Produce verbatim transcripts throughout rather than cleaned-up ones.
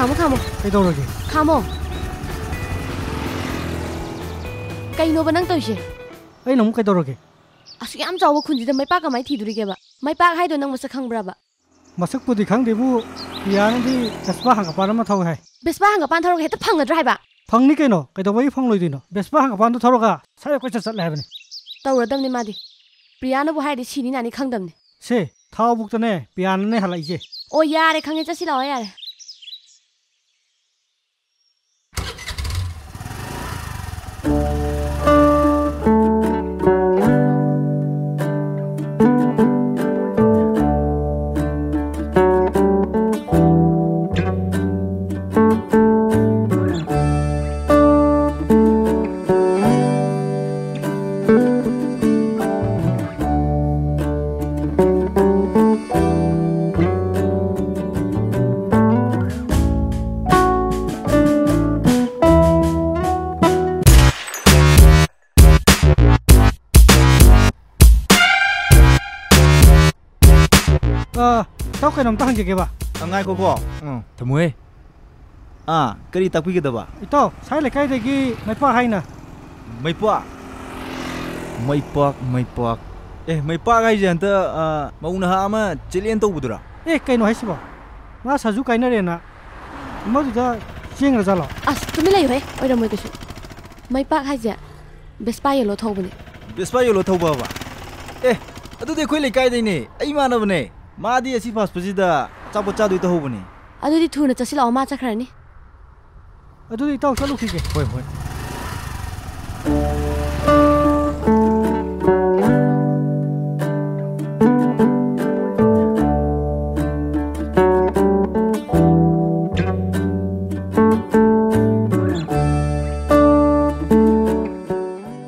ꯈꯥꯝꯃꯣ, ꯈꯥꯝꯃꯣ꯫ ꯀꯩꯗꯧꯔꯒꯦ? ꯈꯥꯝꯃꯣ꯫ ꯀꯩꯅꯣꯕ ꯅꯪ ꯇꯧꯔꯤꯁꯦ? ꯑꯩꯅ ꯑꯃꯨꯛ ꯀꯩꯗꯧꯔꯒꯦ? ꯑꯁꯨꯛ ꯌꯥꯝ ꯆꯥꯎꯕ ꯈꯨꯟꯁꯤꯗ ꯃꯩꯄꯥꯛ ꯀꯃꯥꯏꯅ ꯊꯤꯗꯣꯔꯤꯒꯦꯕ? ꯃꯩꯄꯥꯛ ꯍꯥꯏꯗꯣ ꯅꯪ ꯃꯁꯛ ꯈꯪꯕ꯭ꯔꯕ? ꯃꯁꯛꯄꯨꯗꯤ ꯈꯪꯗꯦꯕꯨ, ꯄꯤꯌꯥꯅꯗꯤ ꯚꯦꯁꯄꯥ ꯍꯪꯒꯄꯥꯟ ꯑꯃ ꯊꯧꯋꯦ ꯍꯥꯏ꯫ ꯚꯦꯁꯄꯥ ꯍꯪꯒꯄꯥꯟ ꯊꯧꯔꯒ ꯍꯦꯛꯇ ꯐꯪꯒꯗ꯭ꯔꯥ ꯍꯥꯏꯕ? ꯐꯪꯅꯤ ꯀꯩꯅꯣ, ꯀꯩꯗꯧꯕꯒꯤ ꯐꯪꯂꯣꯏꯗꯣꯏꯅꯣ? ꯚꯦꯁꯄꯥ ꯍꯪꯒꯄꯥꯟꯗꯣ ꯊꯧꯔꯒ ꯁ꯭ꯋꯥꯏꯗ ꯀꯣꯏꯆꯠ ꯆꯠꯂꯦ ꯍꯥꯏꯕꯅꯤ꯫ ꯇꯧꯔꯗꯕꯅꯤ ꯃꯥꯗꯤ꯫ ꯄ꯭ꯔꯤꯌꯥꯅꯕꯨ ꯍꯥꯏꯔꯗꯤ ꯁꯤꯅꯤ ꯅꯥꯅꯤ ꯈꯪꯗꯕꯅꯤ꯫ ꯁꯦ, ꯊꯥꯎꯕꯨꯛꯇꯅꯦ ꯄꯤꯌꯥꯅꯅꯦ ꯍꯜꯂꯛꯏꯁꯦ꯫ ꯑꯣ, ꯌꯥꯔꯦ, ꯈꯪꯉꯦ, ꯆꯠꯁꯤ ꯂꯥꯛꯑꯣ, ꯌꯥꯔꯦ꯫ ꯑ, ꯏꯇꯥꯎ, ꯀꯩꯅꯣꯝꯇ ꯍꯪꯖꯒꯦꯕ꯫ ꯑ, ꯉꯥꯏꯈꯣꯀꯣ꯫ ꯎꯝ꯫ ꯊꯝꯃꯣꯍꯦ꯫ ꯑꯥ, ꯀꯔꯤ ꯇꯥꯛꯄꯤꯒꯗꯕ? ꯏꯇꯥꯎ, ꯁꯥꯏ ꯂꯩꯀꯥꯏꯗꯒꯤ ꯃꯩꯄꯥꯛ ꯍꯥꯏꯅ꯫ ꯃꯩꯄꯥꯛ? ꯃꯩꯄꯥꯛ, ꯃꯩꯄꯥꯛ꯫ ꯑꯦ, ꯃꯩꯄꯥꯛ ꯍꯥꯏꯁꯦ ꯍꯟꯇꯛ, ꯑ, ꯃꯧ ꯅꯍꯥ ꯑꯃ ꯆꯦꯂꯦꯟ ꯇꯧꯕꯗꯨꯔꯥ? ꯑꯦ, ꯀꯩꯅꯣ ꯍꯥꯏꯁꯤꯕꯣ? ꯃꯥ ꯁꯥꯖꯨ ꯀꯥꯏꯅꯔꯦꯅ ꯑꯃꯗꯨꯗ ꯆꯦꯟꯒ꯭ꯔꯖꯥꯠꯂꯣ? ꯑꯁ, ꯇꯨꯃꯤꯟ ꯂꯩꯌꯨꯍꯦ, ꯑꯣꯏꯔꯝꯃꯣꯏ ꯀꯩꯁꯨ꯫ ꯃꯩꯄꯥꯛ ꯍꯥꯏꯁꯦ ꯕꯦꯁꯄꯥ ꯌꯦꯜꯂꯣ ꯊꯧꯕꯅꯦ꯫ ꯕꯦꯁꯄꯥ ꯌꯦꯜꯂꯣ ꯊꯧꯕꯕ? ꯑꯦ, ꯑꯗꯨꯗꯤ ꯑꯩꯈꯣꯏ ꯂꯩꯀꯥꯏꯗꯩꯅꯦ, ꯑꯩ ꯏꯃꯥꯟꯅꯕꯅꯦ꯫ ꯃꯥꯗꯤ ꯑꯁꯤ ꯐꯥꯁ ꯐꯨꯗꯁꯤꯗ ꯑꯆꯥꯄꯣꯠ ꯆꯥꯗꯣꯏ ꯇꯧꯍꯧꯕꯅꯤ꯫ ꯑꯗꯨꯗꯤ ꯊꯨꯅ ꯆꯠꯁꯤꯜꯂꯛꯑꯣ, ꯃꯥ ꯆꯠꯈ꯭ꯔꯅꯤ꯫ ꯑꯗꯨꯗꯤ ꯏꯇꯥꯎ ꯆꯠꯂꯨꯈꯤꯒꯦ꯫ ꯍꯣꯏ, ꯍꯣꯏ꯫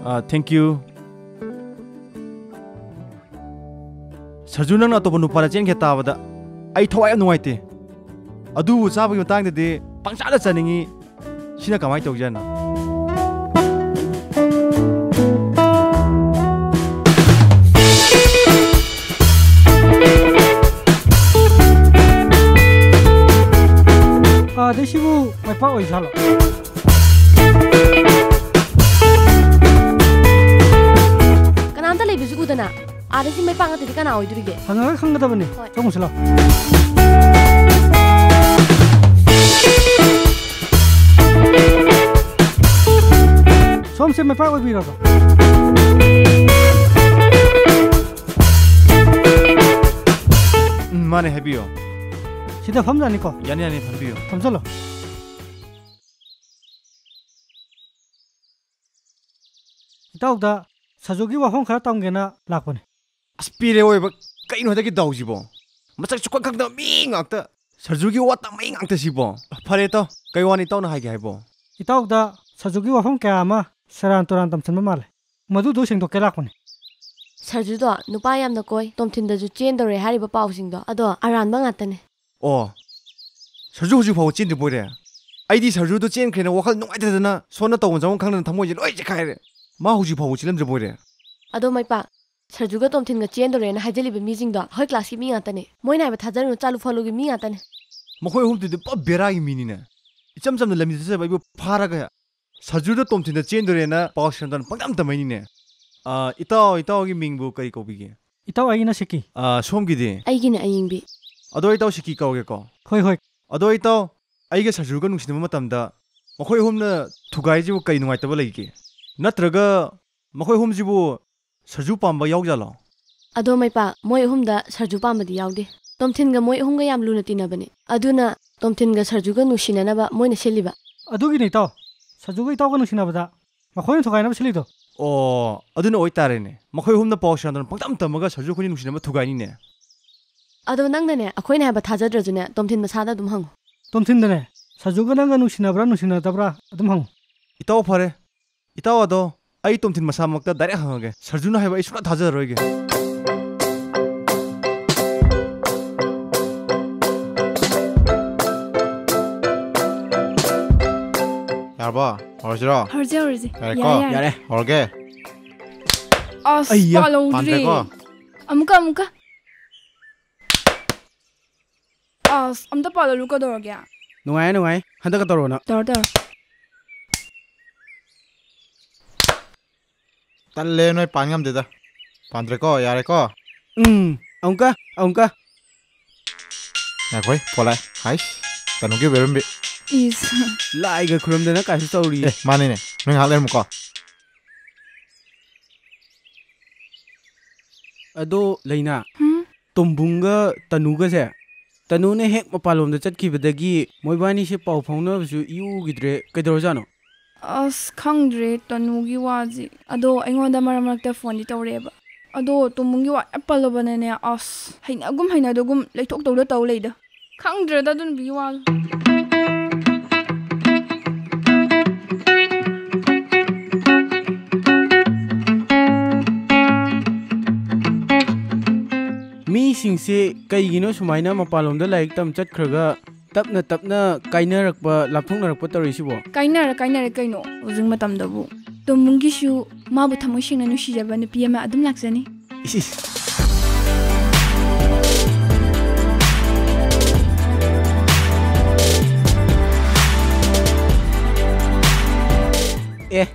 ꯑꯥ, thank you꯫ ꯁꯔꯖꯨ, ꯅꯪꯅ ꯑꯇꯣꯞꯄ ꯅꯨꯄꯥꯗ ꯆꯦꯟꯈꯤ ꯇꯥꯕꯗ ꯑꯩ ꯊꯋꯥꯏ ꯌꯥꯝ ꯅꯨꯡꯉꯥꯏꯇꯦ꯫ ꯑꯗꯨꯕꯨ ꯆꯥꯕꯒꯤ ꯃꯇꯥꯡꯗꯗꯤ ꯄꯪꯆꯥꯗ ꯆꯥꯅꯤꯡꯉꯤ꯫ ꯁꯤꯅ ꯀꯃꯥꯏꯅ ꯇꯧꯖꯥꯠꯅꯣ? ꯑꯥꯗꯩ ꯁꯤꯕꯨ ꯃꯥꯏꯄꯥꯛ ꯑꯣꯏꯖꯥꯠꯂꯣ? ꯀꯅꯥꯝꯇ ꯂꯩꯕꯁꯨ ꯎꯗꯅ꯫ ꯑꯥꯗ ꯁꯤ ꯃꯩꯄꯥꯛ ꯅꯠꯇ꯭ꯔꯗꯤ ꯀꯅꯥ ꯑꯣꯏꯗꯣꯔꯤꯒꯦ? ꯍꯪꯉꯒ ꯈꯪꯒꯗꯕꯅꯤ꯫ ꯍꯣꯏ꯫ ꯆꯪꯉꯨꯁꯤ ꯂꯥꯎ꯫ ꯁꯣꯝꯁꯦ ꯃꯩꯄꯥꯛ ꯑꯣꯏꯕꯤꯔꯕ? ꯎꯝ, ꯃꯥꯅꯦ, ꯍꯥꯏꯕꯤꯌꯣ꯫ ꯁꯤꯗ ꯐꯝꯖꯥꯅꯤꯀꯣ? ꯌꯥꯅꯤ, ꯌꯥꯅꯤ, ꯐꯝꯕꯤꯌꯨ꯫ ꯐꯝꯖꯜꯂꯣ꯫ ꯏꯇꯥꯎꯗ ꯁꯖꯨꯒꯤ ꯋꯥꯐꯝ ꯈꯔ ꯇꯝꯒꯦꯅ ꯂꯥꯛꯄꯅꯦ꯫ ꯑꯁ, ꯄꯦꯜꯂꯦ ꯑꯣꯏꯕ꯫ ꯀꯩꯅꯣ ꯍꯟꯗꯛꯀꯤ ꯗꯥꯎꯁꯤꯕꯣ? ꯃꯁꯛ ꯁꯨꯛꯈꯪ ꯈꯪꯗꯕ ꯃꯤ ꯉꯥꯛꯇ꯫ ꯁꯔꯖꯨꯒꯤ ꯋꯥ ꯇꯝꯃꯛꯏ ꯉꯥꯛꯇ ꯁꯤꯕꯣ꯫ ꯐꯔꯦ ꯏꯇꯥꯎ, ꯀꯩ ꯋꯥꯅꯤ ꯏꯇꯥꯎꯅ ꯍꯥꯏꯒꯦ ꯍꯥꯏꯕꯣ? ꯏꯇꯥꯎꯗ ꯁꯔꯖꯨꯒꯤ ꯋꯥꯐꯝ ꯀꯌꯥ ꯑꯃ ꯁꯦꯔꯥꯟ ꯇꯨꯔꯥꯟ ꯇꯝꯁꯤꯟꯕ ꯃꯥꯜꯂꯦ꯫ ꯃꯗꯨꯗꯣ ꯁꯦꯡꯗꯣꯛꯀꯦ ꯂꯥꯛꯄꯅꯦ꯫ ꯁꯔꯖꯨꯗꯣ ꯅꯨꯄꯥ ꯌꯥꯝꯅ ꯀꯣꯏ, ꯇꯣꯝꯊꯤꯟꯗꯁꯨ ꯆꯦꯟꯗꯧꯔꯦ ꯍꯥꯏꯔꯤꯕ ꯄꯥꯎꯁꯤꯡꯗꯣ ꯑꯗꯣ ꯑꯔꯥꯟꯕ ꯉꯥꯛꯇꯅꯦ꯫ ꯑꯣ, ꯁꯔꯖꯨ ꯍꯧꯖꯤꯛ ꯐꯥꯎꯕ ꯆꯦꯟꯗ꯭ꯔꯤꯕꯣꯏꯔꯦ? ꯑꯩꯗꯤ ꯁꯔꯖꯨꯗꯣ ꯆꯦꯟꯈ꯭ꯔꯦꯅ ꯋꯥꯈꯜ ꯅꯨꯡꯉꯥꯏꯇꯗꯅ ꯁꯣꯟꯅ ꯇꯧꯐꯝ ꯆꯥꯐꯝ ꯈꯪꯗꯅ ꯊꯃꯣꯏꯁꯦ ꯂꯣꯏ ꯆꯦꯈꯥꯏꯔꯦ꯫ ꯃꯥ ꯍꯧꯖꯤꯛ ꯐꯥꯎꯕ ꯆꯦꯜꯂꯝꯗ꯭ꯔꯤꯕꯣꯏꯔꯦ? ꯑꯗꯣ ꯃꯩꯄꯥꯛ, ꯁꯔꯖꯨꯒ ꯇꯣꯝꯊꯤꯟꯒ ꯆꯦꯟꯗꯣꯔꯦꯅ ꯍꯥꯏꯖꯜꯂꯤꯕ ꯃꯤꯁꯤꯡꯗꯣ ꯑꯩꯈꯣꯏ class ꯀꯤ ꯃꯤ ꯉꯥꯛꯇꯅꯦ꯫ ꯃꯣꯏꯅ ꯍꯥꯏꯕ ꯊꯥꯖꯔꯨꯅꯨ, ꯆꯥꯂꯨ ꯐꯥꯂꯨꯒꯤ ꯃꯤ ꯉꯥꯛꯇꯅꯦ꯫ ꯃꯈꯣꯏ ꯑꯍꯨꯝꯗꯨꯗꯤ ꯄꯨꯔꯥ ꯕꯦꯔꯥꯒꯤ ꯃꯤꯅꯤꯅꯦ꯫ ꯏꯆꯝ ꯆꯝꯅ ꯂꯝꯕꯤꯗ ꯆꯠꯆꯕ ꯑꯩꯕꯨ ꯐꯥꯔꯒ ꯁꯔꯖꯨꯗ ꯇꯣꯝꯊꯤꯟꯗ ꯆꯦꯟꯗꯣꯔꯦꯅ ꯄꯥꯎ ꯁꯦꯔꯥꯟ ꯇꯨꯔꯥꯟ ꯄꯪꯇꯝ ꯇꯝꯃꯛꯏꯅꯤꯅꯦ꯫ ꯑꯥ, ꯏꯇꯥꯎ, ꯏꯇꯥꯎꯒꯤ ꯃꯤꯡꯕꯨ ꯀꯔꯤ ꯀꯧꯕꯤꯒꯦ? ꯏꯇꯥꯎ, ꯑꯩꯒꯤꯅ ꯁꯤꯀꯤ꯫ ꯑꯥ, ꯁꯣꯝꯒꯤꯗꯤ? ꯑꯩꯒꯤꯅ ꯑꯌꯤꯡꯕꯤ꯫ ꯑꯗꯣ ꯏꯇꯥꯎ ꯁꯤꯀꯤ ꯀꯧꯔꯒꯦꯀꯣ꯫ ꯍꯣꯏ, ꯍꯣꯏ꯫ ꯑꯗꯣ ꯏꯇꯥꯎ, ꯑꯩꯒ ꯁꯔꯖꯨꯒ ꯅꯨꯡꯁꯤꯅꯕ ꯃꯇꯝꯗ ꯃꯈꯣꯏ ꯑꯍꯨꯝꯅ ꯊꯨꯒꯥꯏꯔꯤꯁꯤꯕꯨ ꯀꯔꯤ ꯅꯨꯡꯉꯥꯏꯇꯕ ꯂꯩꯒꯦ? ꯅꯠꯇ꯭ꯔꯒ ꯃꯈꯣꯏ ꯑꯍꯨꯝꯁꯤꯕꯨ ꯁꯔꯖꯨ ꯄꯥꯝꯕ ꯌꯥꯎꯖꯥꯠꯂꯣ? ꯑꯗꯣ ꯃꯩꯄꯥ, ꯃꯣꯏ ꯑꯍꯨꯝꯗ ꯁꯔꯖꯨ ꯄꯥꯝꯕꯗꯤ ꯌꯥꯎꯗꯦ꯫ ꯇꯣꯝꯊꯤꯟꯒ ꯃꯣꯏ ꯑꯍꯨꯝꯒ ꯌꯥꯝ ꯂꯨꯅ ꯇꯤꯟꯅꯕꯅꯦ꯫ ꯑꯗꯨꯅ ꯇꯣꯝꯊꯤꯟꯒ ꯁꯔꯖꯨꯒ ꯅꯨꯡꯁꯤꯅꯅꯕ ꯃꯣꯏꯅ ꯁꯤꯜꯂꯤꯕ꯫ ꯑꯗꯨꯒꯤꯅꯦ ꯏꯇꯥꯎ, ꯁꯔꯖꯨꯒ ꯏꯇꯥꯎꯒ ꯅꯨꯡꯁꯤꯅꯕꯗ ꯃꯈꯣꯏꯅ ꯊꯨꯒꯥꯏꯅꯕ ꯁꯤꯜꯂꯤꯗꯣ꯫ ꯑꯣ, ꯑꯗꯨꯅ ꯑꯣꯏꯇꯥꯔꯦꯅꯦ꯫ ꯃꯈꯣꯏ ꯑꯍꯨꯝꯅ ꯄꯥꯎ ꯁꯟꯗꯣꯟ ꯄꯪꯇꯝ ꯇꯝꯃꯒ ꯁꯔꯖꯨ ꯑꯩꯈꯣꯏꯅꯤ ꯅꯨꯡꯁꯤꯅꯕ ꯊꯨꯒꯥꯏꯅꯤꯅꯦ꯫ ꯑꯗꯣ ꯅꯪꯅꯅꯦ, ꯑꯩꯈꯣꯏꯅ ꯍꯥꯏꯕ ꯊꯥꯖꯗ꯭ꯔꯁꯨꯅꯦ, ꯇꯣꯝꯊꯤꯟ ꯃꯁꯥꯗ ꯑꯗꯨꯝ ꯍꯪꯉꯨ꯫ ꯇꯣꯝꯊꯤꯟꯗꯅꯦ, ꯁꯔꯖꯨꯒ ꯅꯪꯒ ꯅꯨꯡꯁꯤꯅꯕ꯭ꯔꯥ ꯅꯨꯡꯁꯤꯅꯗꯕ꯭ꯔꯥ ꯑꯗꯨꯝ ꯍꯪꯉꯨ꯫ ꯏꯇꯥꯎ ꯐꯔꯦ, ꯏꯇꯥꯎ ꯑꯗꯣ ꯑꯩ ꯇꯣꯝꯊꯤꯟ ꯃꯁꯥꯃꯛꯇ ꯗꯥꯏꯔꯦꯛ ꯍꯪꯉꯒꯦ꯫ ꯁꯔꯖꯨꯅ ꯍꯥꯏꯕ ꯑꯩ ꯁꯨꯡꯊꯥ ꯊꯥꯖꯔꯔꯣꯏꯒꯦ꯫ ꯌꯥꯔꯕꯣ? ꯍꯧꯔꯁꯤꯔꯣ? ꯍꯧꯔꯁꯤ, ꯍꯧꯔꯁꯤ꯫ ꯌꯥꯔꯦꯀꯣ? ꯌꯥꯔꯦ, ꯌꯥꯔꯦ꯫ ꯌꯥꯔꯦ꯫ ꯍꯧꯔꯒꯦ꯫ ꯑꯁ, ꯑꯩꯌꯥ, ꯄꯥꯜꯍꯧꯗ꯭ꯔꯦ꯫ ꯄꯥꯟꯗ꯭ꯔꯦꯀꯣ? ꯑꯃꯨꯛꯀ, ꯑꯃꯨꯛꯀ꯫ ꯑꯁ, ꯑꯝꯇ ꯄꯥꯜꯍꯜꯂꯨ ꯀꯩꯗꯧꯔꯒꯦ? ꯅꯨꯡꯉꯥꯏ, ꯅꯨꯡꯉꯥꯏ꯫ ꯍꯟꯗꯛꯀ ꯇꯧꯔꯣ ꯅꯪ꯫ ꯇꯧꯔꯣ, ꯇꯧꯔꯣ꯫ ꯇꯜꯂꯦ, ꯅꯣꯏ ꯄꯥꯟ ꯉꯝꯗꯦꯗ꯫ ꯄꯥꯟꯗ꯭ꯔꯦꯀꯣ, ꯌꯥꯔꯦꯀꯣ? ꯎꯝ, ꯑꯃꯨꯛꯀ, ꯑꯃꯨꯛꯀ꯫ ꯉꯥꯏꯈꯣꯏ, ꯐꯣꯟ ꯂꯥꯛꯑꯦ꯫ ꯍꯥꯏꯁ, ꯇꯅꯨꯒꯤ ꯕꯦꯔꯨꯝꯕꯤ꯫ ꯏꯁ꯫ ꯂꯥꯏꯒ ꯈꯨꯔꯨꯝꯗꯅ ꯀꯥꯏꯁꯨ ꯇꯧꯔꯤ꯫ ꯑꯦ, ꯃꯥꯅꯤꯅꯦ꯫ ꯅꯣꯏ ꯉꯥꯏꯍꯥꯛ ꯂꯩꯔꯝꯃꯨꯀꯣ꯫ ꯑꯗꯣ, ꯂꯩꯅꯥ, ꯍꯨꯝ? ꯇꯣꯝꯕꯨꯡꯒ ꯇꯅꯨꯒꯁꯦ, ꯇꯅꯨꯅ ꯍꯦꯛ ꯃꯄꯥꯟꯂꯣꯝꯗ ꯆꯠꯈꯤꯕꯗꯒꯤ ꯃꯣꯏꯕꯥꯅꯤꯁꯦ ꯄꯥꯎ ꯐꯥꯎꯅꯕꯁꯨ ꯏꯎ ꯎꯈꯤꯗ꯭ꯔꯦ꯫ ꯀꯩꯗꯧꯔꯖꯥꯠꯅꯣ? ꯑꯁ, ꯈꯪꯗ꯭ꯔꯦ ꯇꯅꯨꯒꯤ ꯋꯥꯁꯤ꯫ ꯑꯗꯣ ꯑꯩꯉꯣꯟꯗ ꯃꯔꯛ ꯃꯔꯛꯇ ꯐꯣꯟꯗꯤ ꯇꯧꯔꯛꯑꯦꯕ꯫ ꯑꯗꯣ ꯇꯣꯝꯕꯨꯡꯒꯤ ꯋꯥ ꯍꯦꯛ ꯄꯜꯂꯕꯅꯅꯦ, ꯑꯁ, ꯍꯩꯅꯒꯨꯝ ꯍꯩꯅꯗꯒꯨꯝ ꯂꯩꯊꯣꯛꯇꯧꯗ ꯇꯧ ꯂꯩꯗ꯫ ꯈꯪꯗ꯭ꯔꯦꯗ ꯑꯗꯨ ꯅꯨꯄꯤꯒꯤ ꯋꯥꯗꯣ꯫ ꯃꯤꯁꯤꯡꯁꯦ ꯀꯩꯒꯤꯅꯣ ꯁꯨꯃꯥꯏꯅ ꯃꯄꯥꯟꯂꯣꯝꯗ ꯂꯥꯏꯔꯤꯛ ꯇꯝ ꯆꯠꯈ꯭ꯔꯒ ꯇꯞꯅ ꯇꯞꯅ ꯀꯥꯏꯅꯔꯛꯄ, ꯂꯥꯞꯊꯣꯛꯅꯔꯛꯄ ꯇꯧꯔꯤꯁꯤꯕꯣ? ꯀꯥꯏꯅꯔ ꯀꯥꯏꯅꯔꯦ ꯀꯩꯅꯣ, ꯍꯧꯖꯤꯛ ꯃꯇꯝꯗꯕꯨ꯫ ꯇꯣꯝꯕꯨꯡꯒꯤꯁꯨ ꯃꯥꯕꯨ ꯊꯃꯣꯏ ꯁꯦꯡꯅ ꯅꯨꯡꯁꯤꯖꯕ ꯅꯨꯄꯤ ꯑꯃ ꯑꯗꯨꯝ ꯂꯥꯛꯆꯅꯤ꯫ ꯏꯁ, ꯏꯁ꯫ ꯑꯦ,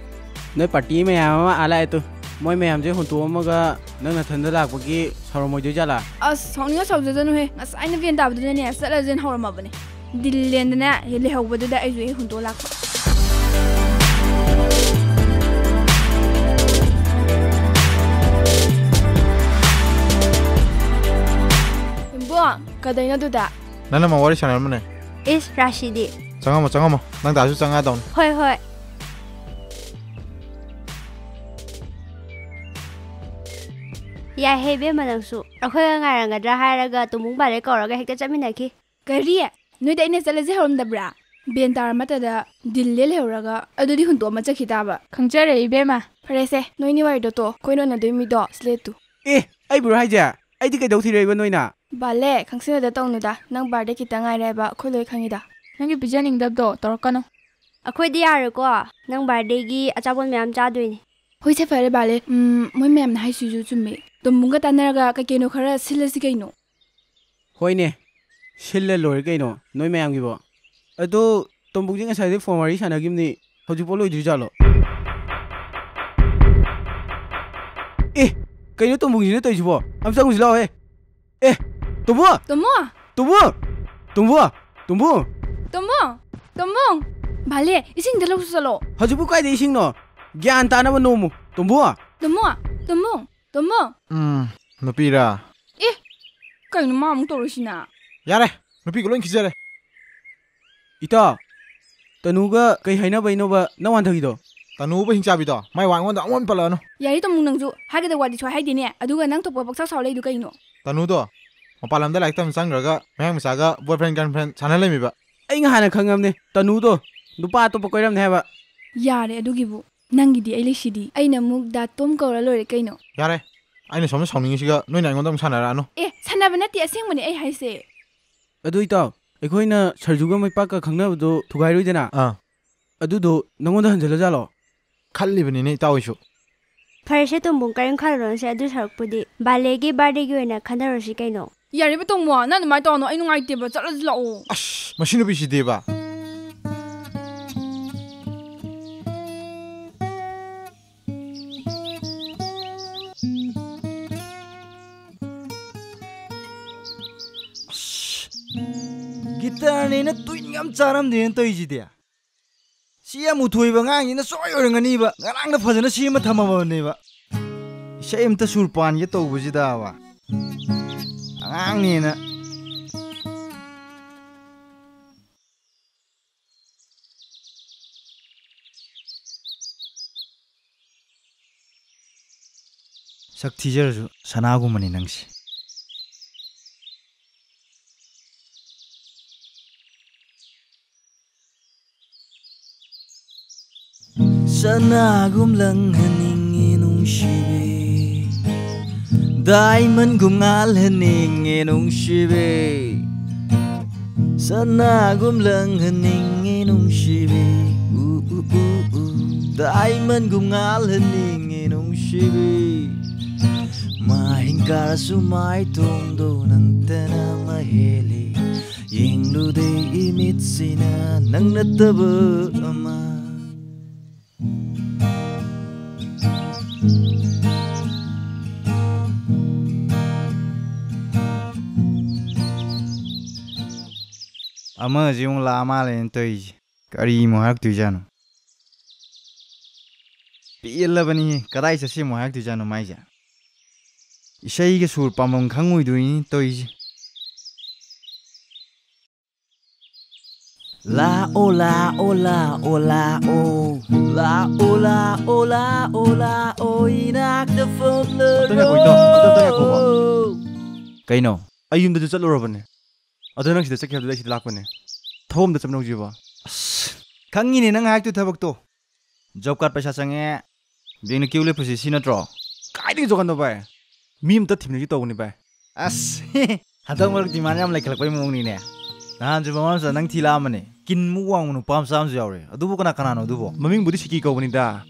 ꯅꯣꯏ ꯄꯥꯔꯇꯤ ꯃꯌꯥꯝ ꯑꯃ ꯑꯥ ꯂꯥꯛꯑꯦ ꯇꯨ꯫ ꯃꯣꯏ ꯃꯌꯥꯝꯁꯦ ꯍꯨꯟꯇꯣꯛꯑꯝꯃꯒ ꯅꯪ ꯅꯊꯟꯗ ꯂꯥꯛꯄꯒꯤ ꯁꯥꯎꯔꯝꯃꯣꯏꯗꯣꯏ ꯖꯥꯠꯂꯥ? ꯑꯁ, ꯁꯥꯎꯅꯤꯡꯉ ꯁꯥꯎꯖꯖꯅꯨꯍꯦ꯫ ꯉꯁꯥꯏꯅ ꯚꯦꯟ ꯇꯥꯕꯗꯨꯅꯅꯦ ꯆꯠꯂꯁꯦꯅ ꯍꯧꯔꯝꯃꯕꯅꯦ꯫ ꯗꯤꯜꯂꯦꯟꯗꯅꯦ ꯂꯩꯍꯧꯕꯗꯨꯗ ꯑꯩꯁꯨ ꯍꯦꯛ ꯍꯨꯟꯗꯣꯛꯑ ꯂꯥꯛꯄ꯫ ꯀꯗꯩꯅꯣ ꯑꯗꯨꯗ? ꯅꯪꯅ ꯑꯃ ꯋꯥꯔꯤ ꯁꯥꯟꯅꯔꯝꯕꯅꯦ꯫ ꯏꯁ, ꯔꯥꯁꯤꯗꯤ꯫ ꯆꯪꯉꯝꯃꯣ, ꯆꯪꯉꯝꯃꯣ꯫ ꯅꯪ ꯗꯥꯁꯨ ꯆꯪꯉꯛꯑꯗꯧꯅꯤ꯫ ꯍꯣꯏ, ꯍꯣꯏ꯫ ꯌꯥꯏꯍꯦ ꯏꯕꯦꯝꯃ ꯅꯪꯁꯨ꯫ ꯑꯩꯈꯣꯏꯒ ꯉꯥꯏꯔꯝꯒꯗ꯭ꯔꯥ ꯍꯥꯏꯔꯒ ꯇꯣꯝꯕꯨꯡ ꯕꯥꯂꯦ ꯀꯧꯔꯒ ꯍꯦꯛꯇ ꯆꯠꯃꯤꯟꯅꯈꯤ꯫ ꯀꯔꯤ? ꯅꯣꯏꯗ ꯑꯩꯅ ꯆꯠꯂꯁꯦ ꯍꯧꯔꯝꯗꯕ꯭ꯔꯥ? ꯕꯦꯟ ꯇꯥꯔ ꯃꯇꯗ ꯗꯤꯜ ꯂꯦ ꯂꯩꯍꯧꯔꯒ ꯑꯗꯨꯗꯤ ꯍꯨꯟꯇꯣꯛꯑꯃ ꯆꯠꯈꯤ ꯇꯥꯕ꯫ ꯈꯪꯖꯔꯦ ꯏꯕꯦꯝꯃ꯫ ꯐꯔꯦꯁꯦ, ꯅꯣꯏꯅꯤ ꯋꯥꯔꯤꯗꯣ ꯇꯣ, ꯑꯩꯈꯣꯏ ꯅꯣꯟꯅꯗꯣꯏ ꯃꯤꯗꯣ ꯁ꯭ꯂꯦꯠꯇꯨ꯫ ꯑꯦ, ꯑꯩꯕꯨꯔꯣ ꯍꯥꯏꯁꯦ? ꯑꯩꯗꯤ ꯀꯩꯗꯧ ꯊꯤꯔꯛꯏꯕ ꯅꯣꯏꯅ? ꯕꯥꯂꯦ, ꯈꯪꯁꯤꯟꯅꯗ ꯇꯧꯅꯨꯗ, ꯅꯪ ꯕꯥꯔꯗꯦ ꯈꯤꯇꯪ ꯉꯥꯏꯔꯦ ꯍꯥꯏꯕ ꯑꯩꯈꯣꯏ ꯂꯣꯏ ꯈꯪꯉꯤꯗ꯫ ꯅꯪꯒꯤ ꯄꯤꯖꯅꯤꯡꯗꯕꯗꯣ ꯇꯧꯔꯛꯀꯅꯨ꯫ ꯑꯩꯈꯣꯏꯗꯤ ꯌꯥꯔꯣꯏꯀꯣ, ꯅꯪ ꯕꯥꯔꯗꯦꯒꯤ ꯑꯆꯥꯄꯣꯠ ꯃꯌꯥꯝ ꯆꯥꯗꯣꯏꯅꯤ꯫ ꯍꯣꯏꯁꯦ ꯐꯔꯦ ꯕꯥꯂꯦ, ꯎꯝ, ꯃꯣꯏ ꯃꯌꯥꯝꯅ ꯍꯥꯏꯁꯤꯁꯨ ꯆꯨꯝꯃꯤ꯫ ꯇꯣꯝꯕꯨꯡꯒ ꯇꯥꯟꯅꯔꯒ ꯀꯩ ꯀꯩꯅꯣ ꯈꯔ ꯁꯤꯜꯂꯁꯤ ꯀꯩꯅꯣ꯫ ꯍꯣꯏꯅꯦ, ꯁꯤꯜꯂ ꯂꯣꯏꯔꯦ ꯀꯩꯅꯣ ꯅꯣꯏ ꯃꯌꯥꯝꯒꯤꯕꯣ꯫ ꯑꯗꯣ ꯇꯣꯝꯕꯨꯡꯁꯦ ꯉꯁꯥꯏꯗꯩ ꯐꯣꯟ ꯋꯥꯔꯤ ꯁꯥꯟꯅꯈꯤꯕꯅꯤ, ꯍꯧꯖꯤꯛꯐꯥꯎ ꯂꯣꯏꯗ꯭ꯔꯤꯖꯥꯠꯂꯣ? ꯑꯦ, ꯀꯩꯅꯣ ꯇꯣꯝꯕꯨꯡꯁꯤꯅ ꯇꯧꯔꯤꯁꯤꯕꯣ? ꯑꯝ ꯆꯪꯉꯨꯁꯤ ꯂꯥꯛꯑꯣꯍꯦ꯫ ꯑꯦ, ꯇꯣꯝꯕꯨ! ꯇꯣꯝꯕꯨ! ꯇꯣꯝꯕꯨ! ꯇꯣꯝꯕꯨ! ꯇꯣꯝꯕꯨ! ꯇꯣꯝꯕꯨ! ꯇꯣꯝꯕꯨ! ꯚꯥꯂꯦ, ꯏꯁꯤꯡꯗ ꯂꯧꯁꯨ ꯆꯠꯂꯣ꯫ ꯍꯧꯖꯤꯛꯄꯨ ꯀꯥꯏꯗ ꯏꯁꯤꯡꯅꯣ? ꯒ꯭ꯌꯥꯟ ꯇꯥꯅꯕ ꯅꯣꯝꯃꯨ, ꯇꯣꯝꯕꯨ! ꯇꯣꯝꯕꯨ! ꯇꯣꯝꯕꯨ! ꯇꯣꯝꯕꯨ! ꯎꯝ, ꯅꯨꯄꯤꯔꯥ? ꯑꯦ, ꯀꯩꯅꯣ ꯃꯥ ꯑꯃꯨꯛ ꯇꯧꯔꯛꯏꯁꯤꯅ? ꯌꯥꯔꯦ, ꯅꯨꯄꯤꯒ ꯂꯣꯏ ꯈꯤꯖꯔꯦ꯫ ꯏꯇꯥꯎ, ꯇꯅꯨꯒ ꯀꯩ ꯍꯥꯏꯅꯕꯩꯅꯣꯕ ꯅꯪ ꯋꯥꯟꯊꯈꯤꯗꯣ? ꯇꯅꯨꯕ ꯍꯤꯡꯆꯥꯕꯤꯗꯣ, ꯃꯥꯏ ꯋꯥ ꯑꯩꯉꯣꯟꯗ ꯑꯃꯨꯛ ꯍꯟꯅ ꯄꯜꯂꯛꯑꯅꯨ꯫ ꯌꯥꯔꯦ ꯇꯥꯃꯣ, ꯅꯪꯁꯨ ꯍꯥꯏꯒꯗꯕ ꯋꯥꯗꯤ ꯁꯨꯡꯍꯥꯏ ꯍꯥꯏꯗꯦꯅꯦ, ꯑꯗꯨꯒ ꯅꯪ ꯊꯣꯛꯄ ꯄꯪꯁꯥꯎ ꯁꯥꯎ ꯂꯩꯗꯨ ꯀꯩꯅꯣ? ꯇꯅꯨꯗꯣ ꯃꯄꯥꯟ ꯂꯝꯗ ꯂꯥꯏꯔꯤꯛ ꯇꯝ ꯆꯪꯈ꯭ꯔꯒ ꯃꯌꯥꯡ ꯃꯆꯥꯒ boyfriend girlfriend ꯁꯥꯟꯅ ꯂꯩꯃꯤꯕ꯫ ꯑꯩ ꯉꯍꯥꯟꯅ ꯈꯪꯉꯕꯅꯦ, ꯇꯅꯨꯗꯣ ꯅꯨꯄꯥ ꯑꯇꯣꯞꯄ ꯀꯣꯏꯔꯝꯅꯦ ꯍꯥꯏꯕ꯫ ꯌꯥꯔꯦ ꯑꯗꯨꯒꯤꯕꯨ, ꯅꯪꯒꯤꯗꯤ ꯑꯩ ꯂꯩꯁꯤꯗꯤ꯫ ꯑꯩꯅ ꯑꯃꯨꯛ ꯗꯥ ꯇꯣꯝ ꯀꯧꯔ ꯂꯣꯏꯔꯦ ꯀꯩꯅꯣ꯫ ꯌꯥꯔꯦ, ꯑꯩꯅ ꯁꯣꯝꯗ ꯁꯥꯎꯅꯤꯡꯉꯤꯁꯤꯒ ꯅꯣꯏꯅ ꯑꯩꯉꯣꯟꯗ ꯑꯃꯨꯛ ꯁꯥꯟꯅꯔꯛꯑꯅꯨ꯫ ꯑꯦ, ꯁꯥꯟꯅꯕ ꯅꯠꯇꯦ, ꯑꯁꯦꯡꯕꯅꯦ ꯑꯩ ꯍꯥꯏꯁꯦ꯫ ꯑꯗꯨ ꯏꯇꯥꯎ, ꯑꯩꯈꯣꯏꯅ ꯁꯔꯖꯨꯒ ꯃꯩꯄꯥꯛꯀ ꯈꯪꯅꯕꯗꯣ ꯊꯨꯒꯥꯏꯔꯣꯏꯗꯅ? ꯑꯥ꯫ ꯑꯗꯨꯗꯣ ꯅꯪꯉꯣꯟꯗ ꯍꯟꯖꯜꯂꯖꯥꯠꯂꯣ? ꯈꯜꯂꯤꯕꯅꯤꯅꯦ ꯏꯇꯥꯎ ꯑꯩꯁꯨ꯫ ꯐꯔꯦꯁꯦ ꯇꯣꯝꯕꯨꯡ, ꯀꯔꯤꯝ ꯈꯜꯂꯨꯔꯅꯨꯁꯦ, ꯑꯗꯨ ꯁꯔꯨꯛꯄꯨꯗꯤ ꯕꯥꯂꯦꯒꯤ ꯕꯥꯔꯗꯦꯒꯤ ꯑꯣꯏꯅ ꯈꯟꯅꯔꯨꯁꯤ ꯀꯩꯅꯣ꯫ ꯌꯥꯔꯦꯕ ꯇꯣꯝꯕꯣ, ꯅꯪ ꯑꯗꯨꯃꯥꯏꯅ ꯇꯧꯔꯅꯨ, ꯑꯩ ꯅꯨꯡꯉꯥꯏꯇꯦꯕ, ꯆꯠꯂꯁꯤ ꯂꯥꯛꯑꯣ꯫ ꯑꯁ, ꯃꯁꯤ ꯅꯨꯄꯤꯁꯤꯗꯤꯕ꯫ ꯑꯁ, ꯒꯤꯇꯥꯔꯅꯦꯅ ꯇꯨꯏꯟꯒ ꯑꯃ ꯆꯥꯔꯝꯗꯦꯅ ꯇꯧꯔꯤꯁꯤꯗꯤ꯫ ꯁꯤ ꯌꯥꯝ ꯎꯊꯣꯏꯕ ꯑꯉꯥꯡꯁꯤꯅ ꯁꯣꯏ ꯑꯣꯏꯔꯝꯒꯅꯤꯕ꯫ ꯉꯔꯥꯡꯗ ꯐꯖꯅ ꯁꯦꯝꯃ ꯊꯝꯃꯕꯅꯦꯕ꯫ ꯏꯁꯩ ꯑꯝꯇ ꯁꯨꯔ ꯄꯥꯟꯒꯦ ꯇꯧꯕꯁꯤꯗꯕ꯫ ꯑꯉꯥꯡꯅꯦꯅ ꯁꯛ ꯊꯤꯖꯔꯁꯨ ꯁꯅꯥꯒꯨꯝꯕꯅꯤ ꯅꯪꯁꯦ꯫ ꯁꯅꯥꯒꯨꯝ ꯂꯪꯍꯟꯅꯤꯡꯉꯤ ꯅꯨꯡꯁꯤꯕꯤ, ꯗꯥꯏꯃꯟꯒꯨꯝ ꯉꯥꯜꯍꯟꯅꯤꯡꯉꯤ ꯅꯨꯡꯁꯤꯕꯤ, ꯁꯅꯥꯒꯨꯝ ꯂꯪꯍꯟꯅꯤꯡꯉꯤ ꯅꯨꯡꯁꯤꯕꯤ, ꯎ, ꯎ, ꯎ, ꯎ, ꯗꯥꯏꯃꯟꯒꯨꯝ ꯉꯥꯜꯍꯟꯅꯤꯡꯉꯤ ꯅꯨꯡꯁꯤꯕꯤ, ꯃꯍꯤꯡ ꯀꯥꯔꯁꯨ ꯃꯥꯏꯊꯣꯡꯗꯣ ꯅꯪꯇꯅ ꯃꯍꯦꯜꯂꯤ꯫ ꯌꯦꯡꯂꯨꯗꯦ ꯏꯃꯤꯠꯁꯤꯅ ꯅꯪ ꯅꯠꯇꯕ ꯑꯃ꯫ ꯑꯃꯁꯤ ꯑꯃꯨꯛ ꯂꯥꯛꯑ ꯃꯥꯜꯂꯦꯅ ꯇꯧꯔꯤꯁꯦ꯫ ꯀꯔꯤꯃꯨꯛ ꯍꯥꯏꯔꯛꯇꯣꯏꯖꯥꯠꯅꯣ? ꯄꯦꯜꯂꯕꯅꯤꯍꯦ꯫ ꯀꯗꯥꯏ ꯆꯠꯁꯤꯃꯨꯛ ꯍꯥꯏꯔꯛꯇꯣꯏꯖꯥꯠꯅꯣ ꯃꯥꯏꯁꯦ? ꯏꯁꯩꯒ ꯁꯨꯔ ꯄꯥꯝꯐꯝ ꯈꯪꯉꯣꯏꯗꯣꯏꯅꯤ ꯇꯧꯔꯤꯁꯦ꯫ ꯂꯥꯛꯑꯣ, ꯂꯥꯛꯑꯣ, ꯂꯥꯛꯑꯣ, ꯂꯥꯛꯑꯣ꯫ ꯂꯥꯛꯑꯣ, ꯂꯥꯛꯑꯣ, ꯂꯥꯛꯑꯣ, ꯂꯥꯛꯑꯣ, ꯏꯅꯥꯛꯇ ꯐꯝꯂꯔꯣ꯫ ꯑꯝꯇ ꯉꯥꯏꯈꯣ, ꯏꯇꯥꯎ, ꯑꯝꯇ, ꯑꯝꯇ ꯉꯥꯏꯈꯣꯕ꯫ ꯀꯩꯅꯣ? ꯑꯩ ꯌꯨꯝꯗꯁꯨ ꯆꯠꯂꯨꯔꯕꯅꯦ꯫ ꯑꯗꯣ ꯅꯪ ꯁꯤꯗ ꯆꯠꯀꯦ ꯍꯥꯏꯕꯗꯨꯗ ꯑꯩ ꯁꯤꯗ ꯂꯥꯛꯄꯅꯦ꯫ ꯊꯕꯛ ꯑꯝꯇ ꯆꯠꯃꯤꯟꯅꯧꯁꯤꯕ꯫ ꯑꯁ, ꯈꯪꯉꯤꯅꯦ ꯅꯪ ꯍꯥꯏꯔꯛꯇꯣꯏ ꯊꯕꯛꯇꯣ꯫ ꯖꯣꯕ ꯀꯥꯔꯗ ꯄꯩꯁꯥ ꯆꯪꯉꯦ, ꯕꯦꯡꯛꯅ ꯀ꯭ꯌꯨ ꯂꯦꯞꯄꯁꯤ ꯁꯤ ꯅꯠꯇ꯭ꯔꯣ? ꯀꯥꯏꯗꯒꯤ ꯖꯣꯕ ꯀꯥꯔꯗꯅꯣ ꯚꯥꯏ? ꯃꯤ ꯑꯝꯇ ꯊꯤꯃꯤꯟꯅꯁꯤ ꯇꯧꯕꯅꯤ ꯚꯥꯏ꯫ ꯑꯁ, ꯍꯟꯗꯛ ꯃꯔꯛ ꯗꯤꯃꯥꯟ ꯌꯥꯝ ꯂꯩꯈꯠꯂꯛꯄꯩ ꯃꯑꯣꯡꯅꯤꯅꯦ꯫ ꯅꯍꯥꯟꯁꯨ ꯃꯃꯥ ꯃꯆꯥ ꯅꯪ ꯊꯤ ꯂꯥꯛꯑꯝꯕꯅꯦ꯫ ꯀꯤꯟꯃꯨꯛ ꯋꯥꯡꯕ ꯅꯨꯄꯥ ꯃꯆꯥ ꯑꯃꯁꯨ ꯌꯥꯎꯔꯦ꯫ ꯑꯗꯨꯕꯨ ꯀꯅꯥ ꯀꯅꯥꯅꯣ ꯑꯗꯨꯕꯣ? ꯃꯃꯤꯡꯕꯨꯗꯤ ꯁꯤꯀꯤ ꯀꯧꯕꯅꯤꯗ꯫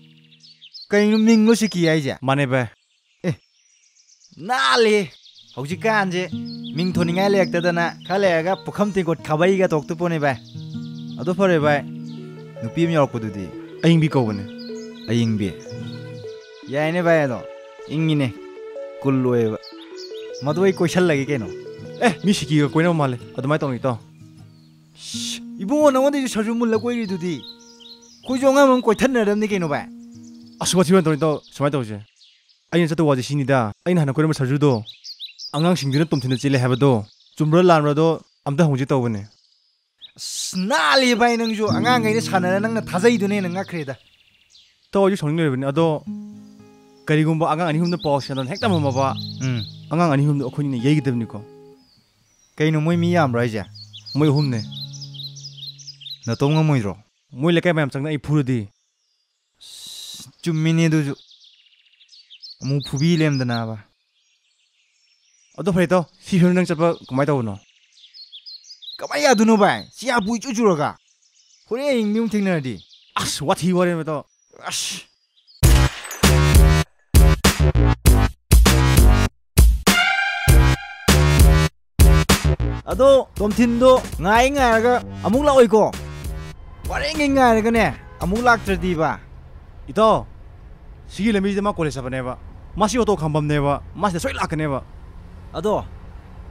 ꯀꯩꯅꯣ ꯃꯤꯡꯂꯣ ꯁꯤꯀꯤ ꯍꯥꯏꯁꯦ? ꯃꯥꯅꯦ ꯚꯥꯏ꯫ ꯑꯦ, ꯅꯥꯜꯂꯤ꯫ ꯍꯧꯖꯤꯛꯀꯥꯟꯁꯦ ꯃꯤꯡ ꯊꯣꯟꯅꯤꯡꯉꯥꯏ ꯂꯩꯔꯛꯇꯗꯅ ꯈꯔ ꯂꯩꯔꯒ ꯄꯨꯈꯝ ꯇꯦꯡꯀꯣꯠ ꯈꯥꯕꯩꯒ ꯇꯣꯛꯇꯣꯏ ꯄꯣꯠꯅꯤ ꯚꯥꯏ꯫ ꯑꯗꯨ ꯐꯔꯦ ꯚꯥꯏ, ꯅꯨꯄꯤ ꯑꯃ ꯌꯥꯎꯔꯛꯄꯗꯨꯗꯤ? ꯑꯌꯤꯡꯕꯤ ꯀꯧꯕꯅꯦ꯫ ꯑꯌꯤꯡꯕꯤ? ꯌꯥꯏꯅꯦ ꯚꯥꯏ, ꯑꯗꯣ ꯏꯪꯉꯤꯅꯦ, ꯀꯨꯜ ꯑꯣꯏꯌꯦꯕ꯫ ꯃꯗꯨ ꯑꯩ ꯀꯣꯏꯁꯜꯂꯒꯦ ꯀꯩꯅꯣ꯫ ꯑꯦ, ꯃꯤ ꯁꯤꯀꯤꯒ ꯀꯣꯏꯅꯕ ꯃꯥꯜꯂꯦ, ꯑꯗꯨꯃꯥꯏꯅ ꯇꯧꯅꯤ ꯏꯇꯥꯎ꯫ ꯁꯤ, ꯏꯕꯨꯡꯉꯣ, ꯅꯉꯣꯟꯗꯩꯁꯨ ꯁꯔꯖꯨ ꯃꯨꯜꯂ ꯀꯣꯏꯔꯤꯗꯨꯗꯤ꯫ ꯑꯩꯈꯣꯏꯁꯨ ꯑꯉꯥꯡ ꯑꯃ ꯀꯣꯏꯊꯠꯅꯔꯝꯅꯤ ꯀꯩꯅꯣ ꯚꯥꯏ꯫ ꯑꯁ, ꯋꯥꯊꯤ ꯋꯥꯔꯦꯝ ꯇꯧꯔꯣꯏ ꯏꯇꯥꯎ, ꯁꯨꯃꯥꯏꯅ ꯇꯧꯁꯦ꯫ ꯑꯩꯅ ꯆꯠꯇꯧ ꯋꯥꯁꯦ ꯁꯤꯅꯤꯗ, ꯑꯩꯅ ꯍꯥꯟꯅ ꯀꯣꯏꯔꯝꯕ ꯁꯔꯖꯨꯗꯣ ꯑꯉꯥꯡꯁꯤꯡꯗꯨꯅ ꯇꯣꯝꯊꯤꯅ ꯆꯦꯜꯂꯦ ꯍꯥꯏꯕꯗꯣ ꯆꯨꯝꯕ꯭ꯔꯥ ꯂꯥꯟꯕ꯭ꯔꯥꯗꯣ ꯑꯝꯇ ꯍꯪꯁꯦ ꯇꯧꯕꯅꯦ꯫ ꯑꯁ, ꯅꯥꯜꯂꯤ ꯚꯥꯏ ꯅꯪꯁꯨ, ꯑꯉꯥꯡꯈꯩꯅ ꯁꯥꯟꯅꯔ ꯅꯪꯅ ꯊꯥꯖꯩꯗꯨꯅ ꯍꯦꯟꯅ ꯉꯛꯈ꯭ꯔꯦꯗ꯫ ꯏꯇꯥꯎ, ꯑꯩꯁꯨ ꯁꯥꯎꯅꯤꯡ ꯂꯩꯔꯕꯅꯤ, ꯑꯗꯣ ꯀꯔꯤꯒꯨꯝꯕ ꯑꯉꯥꯡ ꯑꯅꯤ ꯑꯍꯨꯝꯗ ꯄꯥꯎ ꯁꯦꯟꯗꯣꯟ ꯍꯦꯛ ꯇꯝꯃꯝꯃꯕ, ꯎꯝ꯫ ꯑꯉꯥꯡ ꯑꯅꯤ ꯑꯍꯨꯝꯗꯣ ꯑꯩꯈꯣꯏꯅ ꯌꯩꯒꯗꯕꯅꯤꯀꯣ꯫ ꯀꯩꯅꯣ, ꯃꯣꯏ ꯃꯤ ꯌꯥꯝꯕ꯭ꯔꯥ ꯍꯥꯏꯁꯦ? ꯃꯣꯏ ꯑꯍꯨꯝꯅꯦ꯫ ꯅꯇꯣꯝ ꯉꯝꯃꯣꯏꯗ꯭ꯔꯣ? ꯃꯣꯏ ꯂꯩꯀꯥꯏ ꯃꯌꯥꯝ ꯆꯪꯅ ꯑꯩ ꯐꯨꯔꯗꯤ? ꯑꯁ, ꯆꯨꯝꯃꯤꯅꯦ ꯑꯗꯨꯁꯨ꯫ ꯑꯃꯨꯛ ꯐꯨꯕꯤ ꯂꯩꯔꯝꯗꯅꯕ꯫ ꯑꯗꯣ ꯐꯔꯦ, ꯏꯇꯥꯎ, ꯁꯤ ꯐꯤꯕꯝ ꯅꯪ ꯆꯠꯄ ꯀꯃꯥꯏꯅ ꯇꯧꯕꯅꯣ? ꯀꯃꯥꯏꯅ ꯌꯥꯗꯣꯏꯅꯣ, ꯚꯥꯏ? ꯁꯤ ꯍꯥꯄꯨ ꯏꯆꯨ ꯆꯨꯔꯒ꯫ ꯍꯣꯔꯦꯟ ꯍꯌꯦꯡ ꯃꯤ ꯑꯃꯨꯛ ꯊꯦꯡꯅꯔꯗꯤ꯫ ꯑꯁ, ꯋꯥꯊꯤ ꯋꯥꯔꯦꯝ, ꯏꯇꯥꯎ꯫ ꯑꯁ꯫ ꯑꯗꯣ ꯇꯣꯝꯊꯤꯟꯗꯣ ꯉꯥꯏ ꯉꯥꯏꯔꯒ ꯑꯃꯨꯛ ꯂꯥꯛꯑꯣꯏꯀꯣ? ꯋꯥꯔꯦꯡꯉꯩ ꯉꯥꯏꯔꯒꯅꯦ, ꯑꯃꯨꯛ ꯂꯥꯛꯇ꯭ꯔꯗꯤꯕ꯫ ꯏꯇꯥꯎ, ꯁꯤꯒꯤ ꯂꯝꯕꯤꯁꯤꯗ ꯃꯥ ꯀꯣꯂꯦꯖ ꯆꯠꯄꯅꯦꯕ꯫ ꯃꯥꯁꯤ ꯑꯣꯇꯣ ꯈꯥꯝꯕꯝꯅꯦꯕ꯫ ꯃꯥꯁꯤꯗ ꯁꯣꯏ ꯂꯥꯛꯀꯅꯦꯕ꯫ ꯑꯗꯣ,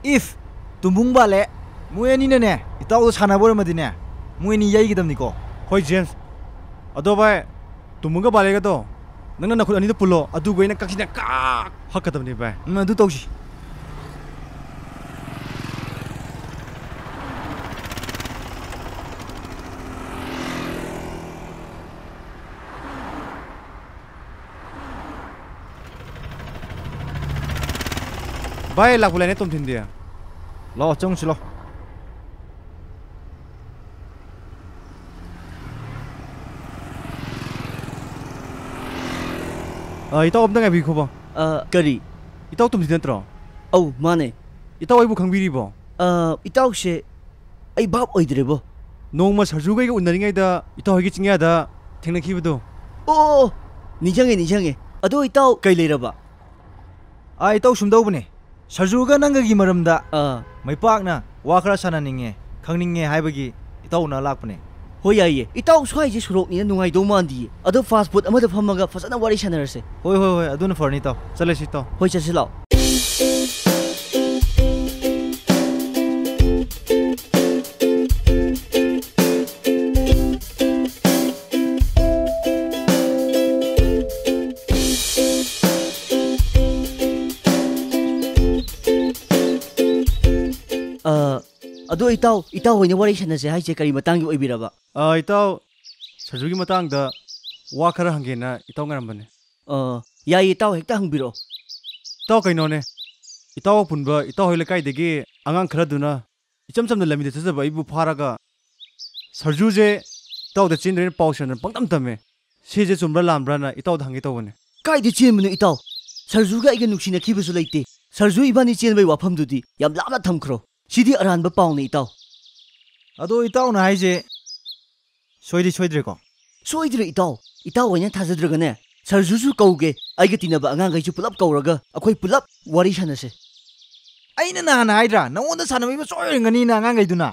if ꯇꯨꯝꯕꯨꯡ ꯕꯥꯂꯦ ꯃꯣꯏ ꯑꯅꯤꯅꯅꯦ, ꯏꯇꯥꯎꯗꯣ ꯁꯥꯟꯅꯕ ꯑꯣꯏꯔꯝꯃꯗꯤꯅꯦ, ꯃꯣꯏ ꯑꯅꯤ ꯌꯩꯒꯗꯕꯅꯤꯀꯣ꯫ ꯍꯣꯏ, ꯖꯦꯝꯁ꯫ ꯑꯗꯣ ꯚꯥꯏ, ꯇꯨꯝꯕꯨꯡꯒ ꯕꯥꯂꯦꯒꯗꯣ ꯅꯪꯅ ꯅꯈꯨꯠ ꯑꯅꯤꯗꯣ ꯄꯨꯜꯂꯣ, ꯑꯗꯨꯒ ꯑꯩꯅ ꯀꯛꯆꯤꯟꯅ ꯀꯥꯛ ꯍꯛꯀꯗꯕꯅꯤ ꯚꯥꯏ꯫ ꯎꯝ, ꯑꯗꯨ ꯇꯧꯁꯤ꯫ ꯚꯥꯏ, ꯂꯥꯛꯄ ꯂꯥꯏꯅꯦ ꯇꯣꯝꯊꯤꯟꯗꯤ꯫ ꯂꯥꯛꯑꯣ, ꯆꯪꯉꯨꯁꯤ ꯂꯥꯛꯑꯣ꯫ ꯑ, ꯏꯇꯥꯎ, ꯑꯝꯇ ꯉꯥꯏꯕꯤꯈꯣꯕ꯫ ꯑ, ꯀꯔꯤ? ꯏꯇꯥꯎ ꯇꯣꯝꯊꯤꯟ ꯅꯠꯇ꯭ꯔꯣ? ꯑꯧ, ꯃꯥꯅꯦ꯫ ꯏꯇꯥꯎ ꯑꯩꯕꯨ ꯈꯪꯕꯤꯔꯤꯕꯣ? ꯑ, ꯏꯇꯥꯎꯁꯦ ꯑꯩ ꯚꯥꯞ ꯑꯣꯏꯗ꯭ꯔꯦꯕꯣ꯫ ꯅꯣꯡꯃ ꯁꯔꯖꯨꯒ ꯑꯩꯒ ꯎꯅꯔꯤꯉꯩꯗ ꯏꯇꯥꯎ ꯍꯣꯏꯒꯤ ꯆꯤꯡꯌꯥꯗ ꯊꯦꯡꯅꯈꯤꯕꯗꯣ꯫ ꯑꯣ, ꯑꯣ, ꯑꯣ, ꯅꯤꯡꯁꯤꯡꯉꯦ, ꯅꯤꯡꯁꯤꯡꯉꯦ꯫ ꯑꯗꯣ ꯏꯇꯥꯎ ꯀꯩ ꯂꯩꯔꯕ? ꯑꯥ, ꯏꯇꯥꯎ ꯁꯨꯝ ꯇꯧꯕꯅꯦ꯫ ꯁꯔꯖꯨꯒ ꯅꯪꯒꯒꯤ ꯃꯔꯝꯗ ꯑꯥ꯫ ꯃꯥꯏꯄꯥꯛꯅ ꯋꯥ ꯈꯔ ꯁꯥꯟꯅꯅꯤꯡꯉꯦ, ꯈꯪꯅꯤꯡꯉꯦ ꯍꯥꯏꯕꯒꯤ ꯏꯇꯥꯎ ꯎꯅ ꯂꯥꯛꯄꯅꯦ꯫ ꯍꯣꯏ, ꯌꯥꯏꯌꯦ꯫ ꯏꯇꯥꯎ ꯁ꯭ꯋꯥꯏꯁꯦ ꯁꯣꯔꯣꯛꯅꯤꯅ ꯅꯨꯡꯉꯥꯏꯗꯧ ꯃꯥꯟꯗꯤꯌꯦ꯫ ꯑꯗꯣ ꯐꯥꯁ ꯐꯨꯗ ꯑꯃꯗ ꯐꯝꯃꯒ ꯐꯖꯅ ꯋꯥꯔꯤ ꯁꯥꯟꯅꯔꯁꯦ꯫ ꯍꯣꯏ, ꯍꯣꯏ, ꯍꯣꯏ, ꯑꯗꯨꯅ ꯐꯔꯅꯤ ꯏꯇꯥꯎ꯫ ꯆꯠꯂꯁꯤ ꯏꯇꯥꯎ꯫ ꯍꯣꯏ, ꯆꯠꯁꯤ ꯂꯥꯛꯑꯣ꯫ ꯑ, ꯑꯗꯣ ꯏꯇꯥꯎ, ꯏꯇꯥꯎ ꯍꯣꯏꯅ ꯋꯥꯔꯤ ꯁꯥꯟꯅꯁꯦ ꯍꯥꯏꯁꯦ ꯀꯔꯤ ꯃꯇꯥꯡꯒꯤ ꯑꯣꯏꯕꯤꯔꯕ? ꯑ, ꯏꯇꯥꯎ, ꯁꯔꯖꯨꯒꯤ ꯃꯇꯥꯡꯗ ꯋꯥ ꯈꯔ ꯍꯪꯒꯦꯅ ꯏꯇꯥꯎ ꯉꯥꯏꯔꯝꯕꯅꯦ꯫ ꯑ, ꯌꯥꯏꯌꯦ, ꯏꯇꯥꯎ, ꯍꯦꯛꯇ ꯍꯪꯕꯤꯔꯛꯑꯣ꯫ ꯏꯇꯥꯎ, ꯀꯩꯅꯣꯅꯦ, ꯏꯇꯥꯎꯒ ꯄꯨꯟꯕ ꯏꯇꯥꯎ ꯍꯣꯏ ꯂꯩꯀꯥꯏꯗꯒꯤ ꯑꯉꯥꯡ ꯈꯔꯗꯨꯅ ꯏꯆꯝ ꯆꯝꯅ ꯂꯝꯕꯤꯗ ꯆꯠꯆꯕ ꯑꯩꯕꯨ ꯐꯥꯔꯒ, "ꯁꯔꯖꯨꯁꯦ ꯏꯇꯥꯎꯗ ꯆꯦꯟꯗ꯭ꯔꯦꯅ ꯄꯥꯎ ꯁꯟꯗꯅ ꯄꯪꯇꯝ ꯇꯝꯃꯦ꯫ ꯁꯤꯁꯦ ꯆꯨꯝꯕ꯭ꯔꯥ ꯂꯥꯟꯕ꯭ꯔꯥꯅ ꯏꯇꯥꯎꯗ ꯍꯪꯒꯦ ꯇꯧꯕꯅꯦ꯫" "ꯀꯥꯏꯗ ꯆꯦꯟꯕꯅꯣ ꯏꯇꯥꯎ? ꯁꯔꯖꯨꯒ ꯑꯩꯒ ꯅꯨꯡꯁꯤꯅꯈꯤꯕꯁꯨ ꯂꯩꯇꯦ꯫ ꯁꯔꯖꯨ ꯏꯕꯥꯅꯤ ꯆꯦꯟꯕꯩ ꯋꯥꯐꯝꯗꯨꯗꯤ ꯌꯥꯝ ꯂꯥꯞꯅ ꯊꯝꯈ꯭ꯔꯣ꯫ ꯁꯤꯗꯤ ꯑꯔꯥꯟꯕ ꯄꯥꯎꯅꯤ ꯏꯇꯥꯎ꯫" ꯑꯗꯣ ꯏꯇꯥꯎꯅ ꯍꯥꯏꯁꯦ ꯁꯣꯏꯗꯤ ꯁꯣꯏꯗ꯭ꯔꯦꯀꯣ? "ꯁꯣꯏꯗ꯭ꯔꯦ ꯏꯇꯥꯎ꯫ ꯏꯇꯥꯎ ꯑꯣꯏꯅ ꯊꯥꯖꯗ꯭ꯔꯒꯅꯦ, ꯁꯔꯖꯨꯁꯨ ꯀꯧꯒꯦ, ꯑꯩꯒ ꯇꯤꯟꯅꯕ ꯑꯉꯥꯡꯈꯩꯁꯨ ꯄꯨꯂꯞ ꯀꯧꯔꯒ ꯑꯩꯈꯣꯏ ꯄꯨꯂꯞ ꯋꯥꯔꯤ ꯁꯥꯟꯅꯁꯦ꯫" ꯑꯩꯅ ꯅꯍꯥꯟ ꯍꯥꯏꯗ꯭ꯔꯥ, ꯅꯉꯣꯟꯗ ꯁꯥꯟꯅꯕꯤꯕ ꯁꯣꯏ ꯑꯣꯏꯔꯝꯒꯅꯤꯅ ꯑꯉꯥꯡꯈꯩꯗꯨꯅ꯫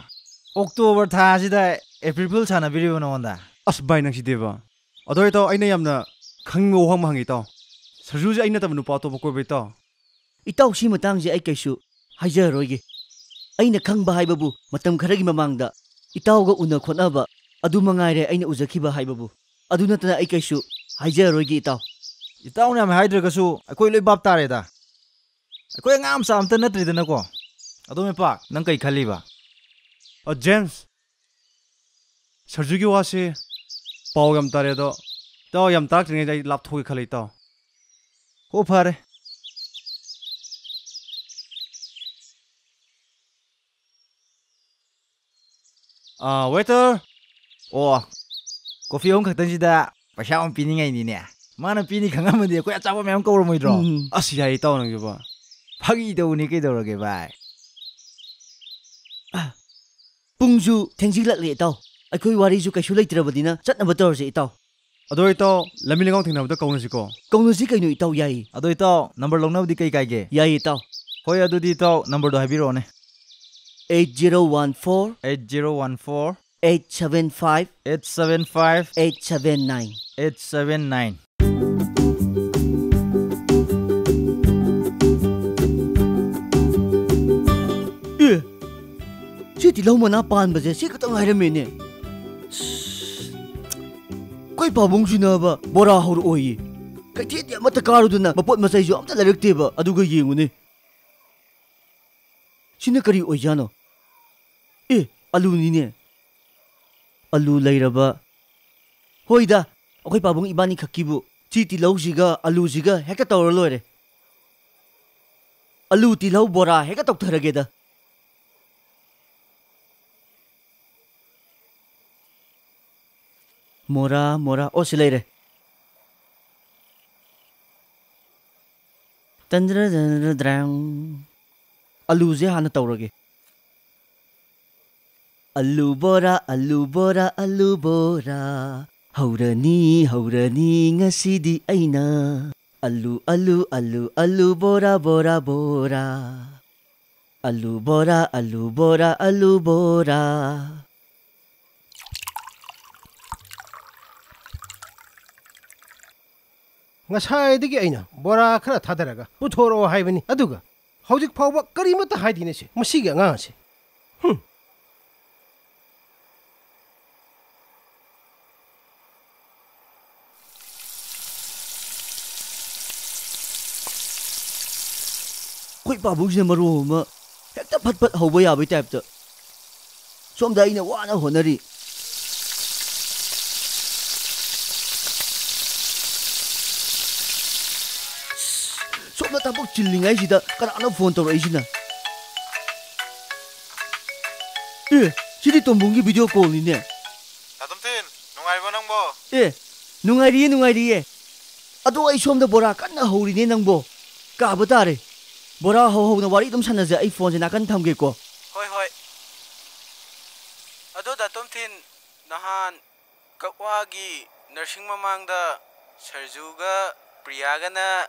ꯑꯣꯛꯇꯣꯕꯔ ꯊꯥꯁꯤꯗ ꯑꯦꯄ꯭ꯔꯤꯜ ꯐꯨꯜ ꯁꯥꯟꯅꯕꯤꯔꯤꯕ ꯅꯉꯣꯟꯗ꯫ ꯑꯁ ꯚꯥꯏ, ꯅꯪꯁꯤꯗꯤꯕ꯫ ꯑꯗꯣ ꯏꯇꯥꯎ, ꯑꯩꯅ ꯌꯥꯝꯅ ꯈꯪꯅꯤꯡꯕ ꯋꯥꯍꯪ ꯑꯃ ꯍꯪꯒꯦ ꯏꯇꯥꯎ꯫ ꯁꯔꯖꯨꯁꯦ ꯑꯩ ꯅꯠꯇꯕ ꯅꯨꯄꯥ ꯑꯇꯣꯞꯄ ꯀꯣꯏꯕ꯭ꯔꯥ ꯏꯇꯥꯎ? ꯏꯇꯥꯎ, ꯁꯤ ꯃꯇꯥꯡꯁꯦ ꯑꯩ ꯀꯩꯁꯨ ꯍꯥꯏꯖꯔꯔꯣꯏꯒꯦ꯫ ꯑꯩꯅ ꯈꯪꯕ ꯍꯥꯏꯕꯕꯨ ꯃꯇꯝ ꯈꯔꯒꯤ ꯃꯃꯥꯡꯗ ꯏꯇꯥꯎꯒ ꯎꯅ ꯈꯣꯠꯅꯕ ꯑꯗꯨ ꯃꯉꯥꯏꯔꯦ ꯑꯩꯅ ꯎꯖꯈꯤꯕ ꯍꯥꯏꯕꯕꯨ꯫ ꯑꯗꯨ ꯅꯠꯇꯅ ꯑꯩ ꯀꯩꯁꯨ ꯍꯥꯏꯖꯔꯔꯣꯏꯒꯦ ꯏꯇꯥꯎ꯫ ꯏꯇꯥꯎꯅ ꯌꯥꯝ ꯍꯥꯏꯗ꯭ꯔꯒꯁꯨ ꯑꯩꯈꯣꯏ ꯂꯣꯏ ꯚꯥꯞ ꯇꯥꯔꯦꯗ꯫ ꯑꯩꯈꯣꯏ ꯑꯉꯥꯡ ꯃꯆꯥ ꯑꯝꯇ ꯅꯠꯇ꯭ꯔꯦꯗꯅꯀꯣ꯫ ꯑꯗꯣ ꯃꯦꯄꯥꯛ, ꯅꯪ ꯀꯩ ꯈꯜꯂꯤꯕ? ꯑ, ꯖꯦꯝꯁ, ꯁꯔꯖꯨꯒꯤ ꯋꯥꯁꯤ ꯄꯥꯎ ꯌꯥꯝ ꯇꯥꯔꯦ ꯑꯗꯣ, ꯏꯇꯥꯎ, ꯌꯥꯝ ꯇꯥꯔꯛꯇ꯭ꯔꯤꯉꯩꯗ ꯑꯩ ꯂꯥꯞꯊꯣꯛꯀꯦ ꯈꯜꯂꯦ ꯏꯇꯥꯎ꯫ ꯍꯣ, ꯐꯔꯦ꯫ ꯑꯥ, ꯋꯦꯇꯔ! ꯑꯣ, ꯀꯣꯐꯤ ꯑꯍꯨꯝ ꯈꯛꯇꯪꯁꯤꯗ ꯄꯩꯁꯥ ꯑꯃ ꯄꯤꯅꯤꯡꯉꯥꯏꯅꯤꯅꯦ꯫ ꯃꯥꯅ ꯄꯤꯅꯤ ꯈꯪꯉꯝꯃꯗꯤ ꯑꯩꯈꯣꯏ ꯑꯆꯥꯄꯣꯠ ꯃꯌꯥꯝ ꯀꯧꯔꯝꯃꯣꯏꯗ꯭ꯔꯣ? ꯎꯝ꯫ ꯑꯁ, ꯌꯥꯏ ꯏꯇꯥꯎ ꯅꯪꯒꯤꯕꯣ꯫ ꯐꯥꯒꯤ ꯇꯧꯕꯅꯤ, ꯀꯩꯗꯧꯔꯒꯦ ꯚꯥꯏ? ꯄꯨꯡꯁꯨ ꯊꯦꯡꯖꯤꯜꯂꯛꯂꯦ ꯏꯇꯥꯎ꯫ ꯑꯩꯈꯣꯏ ꯋꯥꯔꯤꯁꯨ ꯀꯩꯁꯨ ꯂꯩꯇ꯭ꯔꯕꯅꯤꯅ ꯆꯠꯅꯕ ꯇꯧꯔꯁꯦ ꯏꯇꯥꯎ꯫ ꯑꯗꯣ ꯏꯇꯥꯎ, ꯂꯝꯕꯤ ꯂꯩꯉꯥꯎ ꯊꯦꯡꯅꯕꯗ ꯀꯧꯅꯁꯤꯀꯣ꯫ ꯀꯧꯅꯁꯤ ꯀꯩꯅꯣ ꯏꯇꯥꯎ, ꯌꯥꯏꯌꯦ꯫ ꯑꯗꯣ ꯏꯇꯥꯎ, ꯅꯝꯕꯔ ꯂꯧꯅꯕꯗꯤ ꯀꯩ ꯀꯥꯏꯒꯦ? ꯌꯥꯏꯌꯦ ꯏꯇꯥꯎ꯫ ꯍꯣꯏ, ꯑꯗꯨꯗꯤ ꯏꯇꯥꯎ, ꯅꯝꯕꯔꯗꯣ ꯍꯥꯏꯕꯤꯔꯛꯑꯣꯅꯦ꯫ Eight zero one four eight zero one four eight seven five eight seven five eight seven nine꯫ eight seven nine꯫ ꯑꯦ, ꯁꯤ ꯇꯤꯜꯍꯧ ꯃꯅꯥ ꯄꯥꯟꯕꯁꯦ ꯁꯤ ꯈꯛꯇ ꯉꯥꯏꯔꯝꯃꯦꯅꯦ꯫ ꯑꯩꯈꯣꯏ ꯄꯥꯕꯨꯡꯁꯤꯅꯕ ꯕꯣꯔꯥ ꯍꯧꯔꯛꯑꯣꯌꯦ꯫ ꯀꯩꯊꯦꯜꯗꯤ ꯑꯃꯠꯇ ꯀꯥꯔꯨꯗꯅ ꯃꯄꯣꯠ ꯃꯆꯩꯁꯨ ꯑꯝꯇ ꯂꯩꯔꯛꯇꯦꯕ꯫ ꯑꯗꯨꯒ ꯌꯦꯡꯉꯨꯅꯦ꯫ ꯁꯤꯅ ꯀꯔꯤ ꯑꯣꯏꯖꯥꯠꯅꯣ? ꯑꯦ, ꯑꯂꯨꯅꯤꯅꯦ꯫ ꯑꯂꯨ ꯂꯩꯔꯕ? ꯍꯣꯏꯗ, ꯑꯩꯈꯣꯏ ꯄꯥꯕꯨꯡ ꯏꯕꯥꯅꯤ ꯈꯛꯀꯤꯕꯨ ꯁꯤ ꯇꯤꯜꯍꯧꯁꯤꯒ ꯑꯂꯨꯁꯤꯒ ꯍꯦꯛꯇ ꯇꯧꯔ ꯂꯣꯏꯔꯦ꯫ ꯑꯂꯨ ꯇꯤꯜꯍꯧ ꯕꯣꯔꯥ ꯍꯦꯛꯇ ꯇꯧꯊꯔꯒꯦꯗ꯫ ꯃꯣꯔꯥ, ꯃꯣꯔꯥ꯫ ꯑꯣ, ꯁꯤ ꯂꯩꯔꯦ꯫ ꯇꯟꯗ꯭ꯔ ꯗ꯭ꯔ ꯗ꯭ꯔꯪ꯫ ꯑꯂꯨꯁꯦ ꯍꯥꯟꯅ ꯇꯧꯔꯒꯦ꯫ ꯑꯂꯨ ꯕꯣꯔꯥ, ꯑꯂꯨ ꯕꯣꯔꯥ, ꯑꯂꯨ ꯕꯣꯔꯥ꯫ ꯍꯧꯔꯅꯤ, ꯍꯧꯔꯅꯤ ꯉꯁꯤꯗꯤ ꯑꯩꯅ꯫ ꯑꯂꯨ, ꯑꯂꯨ, ꯑꯂꯨ, ꯑꯂꯨ ꯕꯣꯔꯥ, ꯕꯣꯔꯥ, ꯕꯣꯔꯥ꯫ ꯑꯂꯨ ꯕꯣꯔꯥ, ꯑꯂꯨ ꯕꯣꯔꯥ, ꯑꯂꯨ ꯕꯣꯔꯥ꯫ ꯉꯁꯥꯏꯗꯒꯤ ꯑꯩꯅ ꯕꯣꯔꯥ ꯈꯔ ꯊꯥꯗꯔꯒ ꯄꯨꯊꯣꯔꯛꯑꯣ ꯍꯥꯏꯕꯅꯤ, ꯑꯗꯨꯒ ꯍꯧꯖꯤꯛ ꯐꯥꯎꯕ ꯀꯔꯤꯃꯠꯇ ꯍꯥꯏꯗꯦꯅꯦ ꯁꯦ, ꯃꯁꯤꯒꯤ ꯑꯉꯥꯡ ꯑꯁꯦ꯫ ꯍꯨꯝ꯫ ꯑꯩꯈꯣꯏ ꯄꯥꯕꯨꯡꯁꯤꯅ ꯃꯔꯣꯜ ꯑꯃ ꯍꯦꯛꯇ ꯐꯠ ꯐꯠ ꯍꯧꯕ ꯌꯥꯕꯩ ꯇꯥꯏꯞꯇ꯫ ꯁꯣꯝꯗ ꯑꯩꯅ ꯋꯥꯅ ꯍꯣꯠꯅꯔꯤ꯫ ꯁꯣꯝꯗ ꯊꯕꯛ ꯆꯤꯜꯂꯤꯉꯩꯁꯤꯗ ꯀꯅꯥꯅꯣ ꯐꯣꯟ ꯇꯧꯔꯛꯏꯁꯤꯅ? ꯑꯦ, ꯁꯤꯗꯤ ꯇꯣꯝꯕꯨꯡꯒꯤ ꯚꯤꯗꯤꯑꯣ ꯀꯣꯜꯅꯤꯅꯦ꯫ ꯗꯥ ꯇꯣꯝꯊꯤꯟ, ꯅꯨꯡꯉꯥꯏꯔꯤꯕꯣ ꯅꯪꯕꯣ? ꯑꯦ, ꯅꯨꯡꯉꯥꯏꯔꯤꯌꯦ, ꯅꯨꯡꯉꯥꯏꯔꯤꯌꯦ꯫ ꯑꯗꯣ ꯑꯩ ꯁꯣꯝꯗ ꯕꯣꯔꯥ ꯀꯟꯅ ꯍꯧꯔꯤꯅꯦ ꯅꯪꯕꯣ꯫ ꯀꯥꯕ ꯇꯥꯔꯦ꯫ ꯕꯣꯔꯥ ꯍꯧ ꯍꯧꯅ ꯋꯥꯔꯤ ꯑꯗꯨꯝ ꯁꯥꯟꯅꯁꯦ, ꯑꯩ ꯐꯣꯟꯁꯦ ꯅꯥꯀꯟ ꯊꯝꯒꯦꯀꯣ꯫ ꯍꯣꯏ, ꯍꯣꯏ꯫ ꯑꯗꯣ ꯗꯥ ꯇꯣꯝꯊꯤꯟ, ꯅꯍꯥꯟ ꯀꯛꯋꯥꯒꯤ ꯅꯔꯁꯤꯡ ꯃꯃꯥꯡꯗ ꯁꯔꯖꯨꯒ ꯄ꯭ꯔꯤꯌꯥꯒꯅ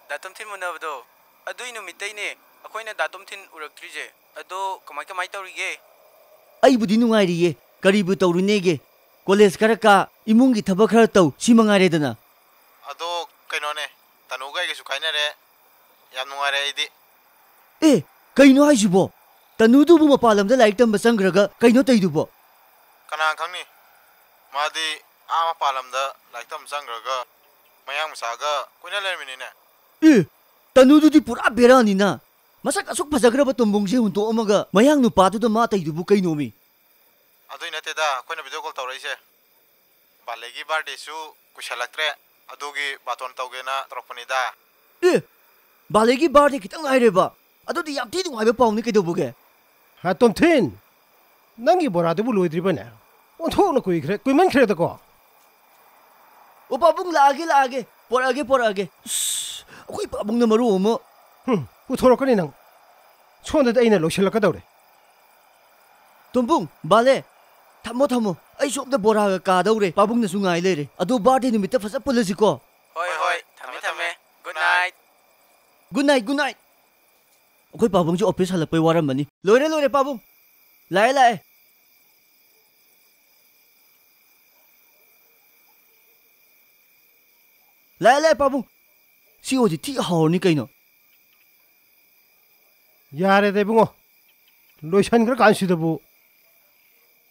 ꯗꯥ ꯇꯣꯝꯊꯤꯟ ꯎꯅꯕꯗꯣ, ꯑꯗꯨꯏ ꯅꯨꯃꯤꯠꯇꯩꯅꯦ ꯑꯩꯈꯣꯏꯅ ꯗꯥ ꯇꯣꯝꯊꯤꯟ ꯎꯔꯛꯇ꯭ꯔꯤꯁꯦ꯫ ꯑꯗꯣ ꯀꯃꯥꯏ ꯀꯃꯥꯏ ꯇꯧꯔꯤꯒꯦ? ꯑꯩꯕꯨꯗꯤ ꯅꯨꯡꯉꯥꯏꯔꯤꯌꯦ, ꯀꯔꯤꯕꯨ ꯇꯧꯔꯨꯅꯦꯒꯦ? ꯀꯣꯂꯦꯖ ꯈꯔ ꯀꯥ, ꯏꯃꯨꯡꯒꯤ ꯊꯕꯛ ꯈꯔ ꯇꯧ, ꯁꯤ ꯃꯉꯥꯏꯔꯦꯗꯅ꯫ ꯑꯗꯣ ꯀꯩꯅꯣꯅꯦ, ꯇꯅꯨꯒ ꯑꯩꯒꯁꯨ ꯀꯥꯏꯅꯔꯦ꯫ ꯌꯥꯝ ꯅꯨꯡꯉꯥꯏꯔꯦ ꯑꯩꯗꯤ꯫ ꯑꯦ, ꯀꯩꯅꯣ ꯍꯥꯏꯁꯤꯕꯣ? ꯇꯅꯨꯗꯨꯕꯨ ꯃꯄꯥꯟ ꯂꯝꯗ ꯂꯥꯏꯔꯤꯛ ꯇꯝꯕ ꯆꯪꯈ꯭ꯔꯒ ꯀꯩꯅꯣ ꯇꯧꯗꯨꯕꯣ? ꯀꯅꯥ ꯈꯪꯅꯤ? ꯃꯥꯗꯤ ꯑꯥ ꯃꯄꯥꯟ ꯂꯝꯗ ꯂꯥꯏꯔꯤꯛ ꯇꯝꯕ ꯆꯪꯈ꯭ꯔꯒ ꯃꯌꯥꯡ ꯃꯆꯥꯒ ꯀꯣꯏꯅ ꯂꯩꯔꯝꯃꯤꯅꯤꯅꯦ꯫ ꯑꯦ, ꯇꯅꯨꯗꯨꯗꯤ ꯄꯨꯔꯥ ꯕꯦꯔꯥꯅꯤꯅ꯫ ꯃꯁꯛ ꯑꯁꯨꯛ ꯐꯖꯈ꯭ꯔꯕ ꯇꯣꯝꯕꯨꯡꯁꯦ ꯍꯨꯟꯇꯣꯛꯑꯝꯃꯒ ꯃꯌꯥꯡ ꯅꯨꯄꯥꯗꯨꯗ ꯃꯥ ꯇꯧꯗꯨꯕꯨ ꯀꯩꯅꯣꯃꯤ? ꯑꯗꯨꯏ ꯅꯠꯇꯦꯗ, ꯑꯩꯈꯣꯏꯅ ꯚꯤꯗꯤꯑꯣ ꯀꯣꯜ ꯇꯧꯔꯛꯏꯁꯦ꯫ ꯕꯥꯂꯦꯒꯤ ꯕꯥꯔꯗꯦꯁꯨ ꯀꯨꯏꯁꯜꯂꯛꯇ꯭ꯔꯦ꯫ ꯑꯗꯨꯒꯤ ꯕꯥꯇꯣꯟ ꯇꯧꯒꯦꯅ ꯇꯧꯔꯛꯄꯅꯤꯗ꯫ ꯑꯦ, ꯕꯥꯂꯦꯒꯤ ꯕꯥꯔꯗꯦ ꯈꯤꯇꯪ ꯉꯥꯏꯔꯦꯕ꯫ ꯑꯗꯨꯗꯤ ꯌꯥꯝ ꯊꯤ ꯅꯨꯡꯉꯥꯏꯕ ꯄꯥꯎꯅꯤ, ꯀꯩꯗꯧꯕꯒꯦ? ꯍꯥ, ꯇꯣꯝꯊꯤꯟ, ꯅꯪꯒꯤ ꯕꯣꯔꯥꯗꯨꯕꯨ ꯂꯣꯏꯗ꯭ꯔꯤꯕꯅꯦ? ꯑꯣꯟꯊꯣꯛꯅ ꯀꯨꯏꯈ꯭ꯔꯦ, ꯀꯨꯏꯃꯟꯈ꯭ꯔꯦꯗꯀꯣ꯫ ꯑꯣ, ꯄꯥꯕꯨꯡ, ꯂꯥꯛꯑꯒꯦ, ꯂꯥꯛꯑꯒꯦ, ꯄꯣꯔꯛꯑꯒꯦ, ꯄꯣꯔꯛꯑꯒꯦ꯫ ꯑꯁ, ꯑꯩꯈꯣꯏ ꯄꯥꯕꯨꯡꯅ ꯃꯔꯨ ꯑꯃ꯫ ꯍꯨꯝ, ꯄꯨꯊꯣꯔꯛꯀꯅꯤ ꯅꯪ꯫ ꯁꯣꯝꯗꯗꯤ ꯑꯩꯅ ꯂꯣꯏꯁꯤꯜꯂꯛꯀꯗꯧꯔꯦ꯫ ꯇꯣꯝꯕꯨꯡ, ꯕꯥꯂꯦ, ꯊꯝꯃꯣ, ꯊꯝꯃꯣ꯫ ꯑꯩ ꯁꯣꯝꯗ ꯕꯣꯔꯥꯒ ꯀꯥꯗꯧꯔꯦ, ꯄꯥꯕꯨꯡꯅꯁꯨ ꯉꯥꯏ ꯂꯩꯔꯦ꯫ ꯑꯗꯣ ꯕꯥꯔꯗꯦ ꯅꯨꯃꯤꯠꯇ ꯐꯖ ꯄꯨꯜꯂꯁꯤꯀꯣ꯫ ꯍꯣꯏ, ꯍꯣꯏ, ꯊꯝꯃꯦ, ꯊꯝꯃꯦ꯫ Good night꯫ Good night, good night꯫ ꯑꯩꯈꯣꯏ ꯄꯥꯕꯨꯡꯁꯨ ꯑꯣꯐꯤꯁ ꯍꯜꯂꯛꯄꯩ ꯋꯥꯔꯝꯃꯅꯤ꯫ ꯂꯣꯏꯔꯦ, ꯂꯣꯏꯔꯦ, ꯄꯥꯕꯨꯡ꯫ ꯂꯥꯛꯑꯦ, ꯂꯥꯛꯑꯦ꯫ ꯂꯥꯛꯑꯦ, ꯂꯥꯛꯑꯦ, ꯄꯥꯕꯨꯡ꯫ ꯁꯤ ꯑꯣꯏꯗꯤ ꯊꯤ ꯍꯥꯎꯔꯅꯤ ꯀꯩꯅꯣ꯫ ꯌꯥꯔꯦꯗ ꯏꯕꯨꯡꯉꯣ, ꯂꯣꯏꯁꯟꯈ꯭ꯔ ꯀꯥꯟꯁꯤꯗꯕꯨ꯫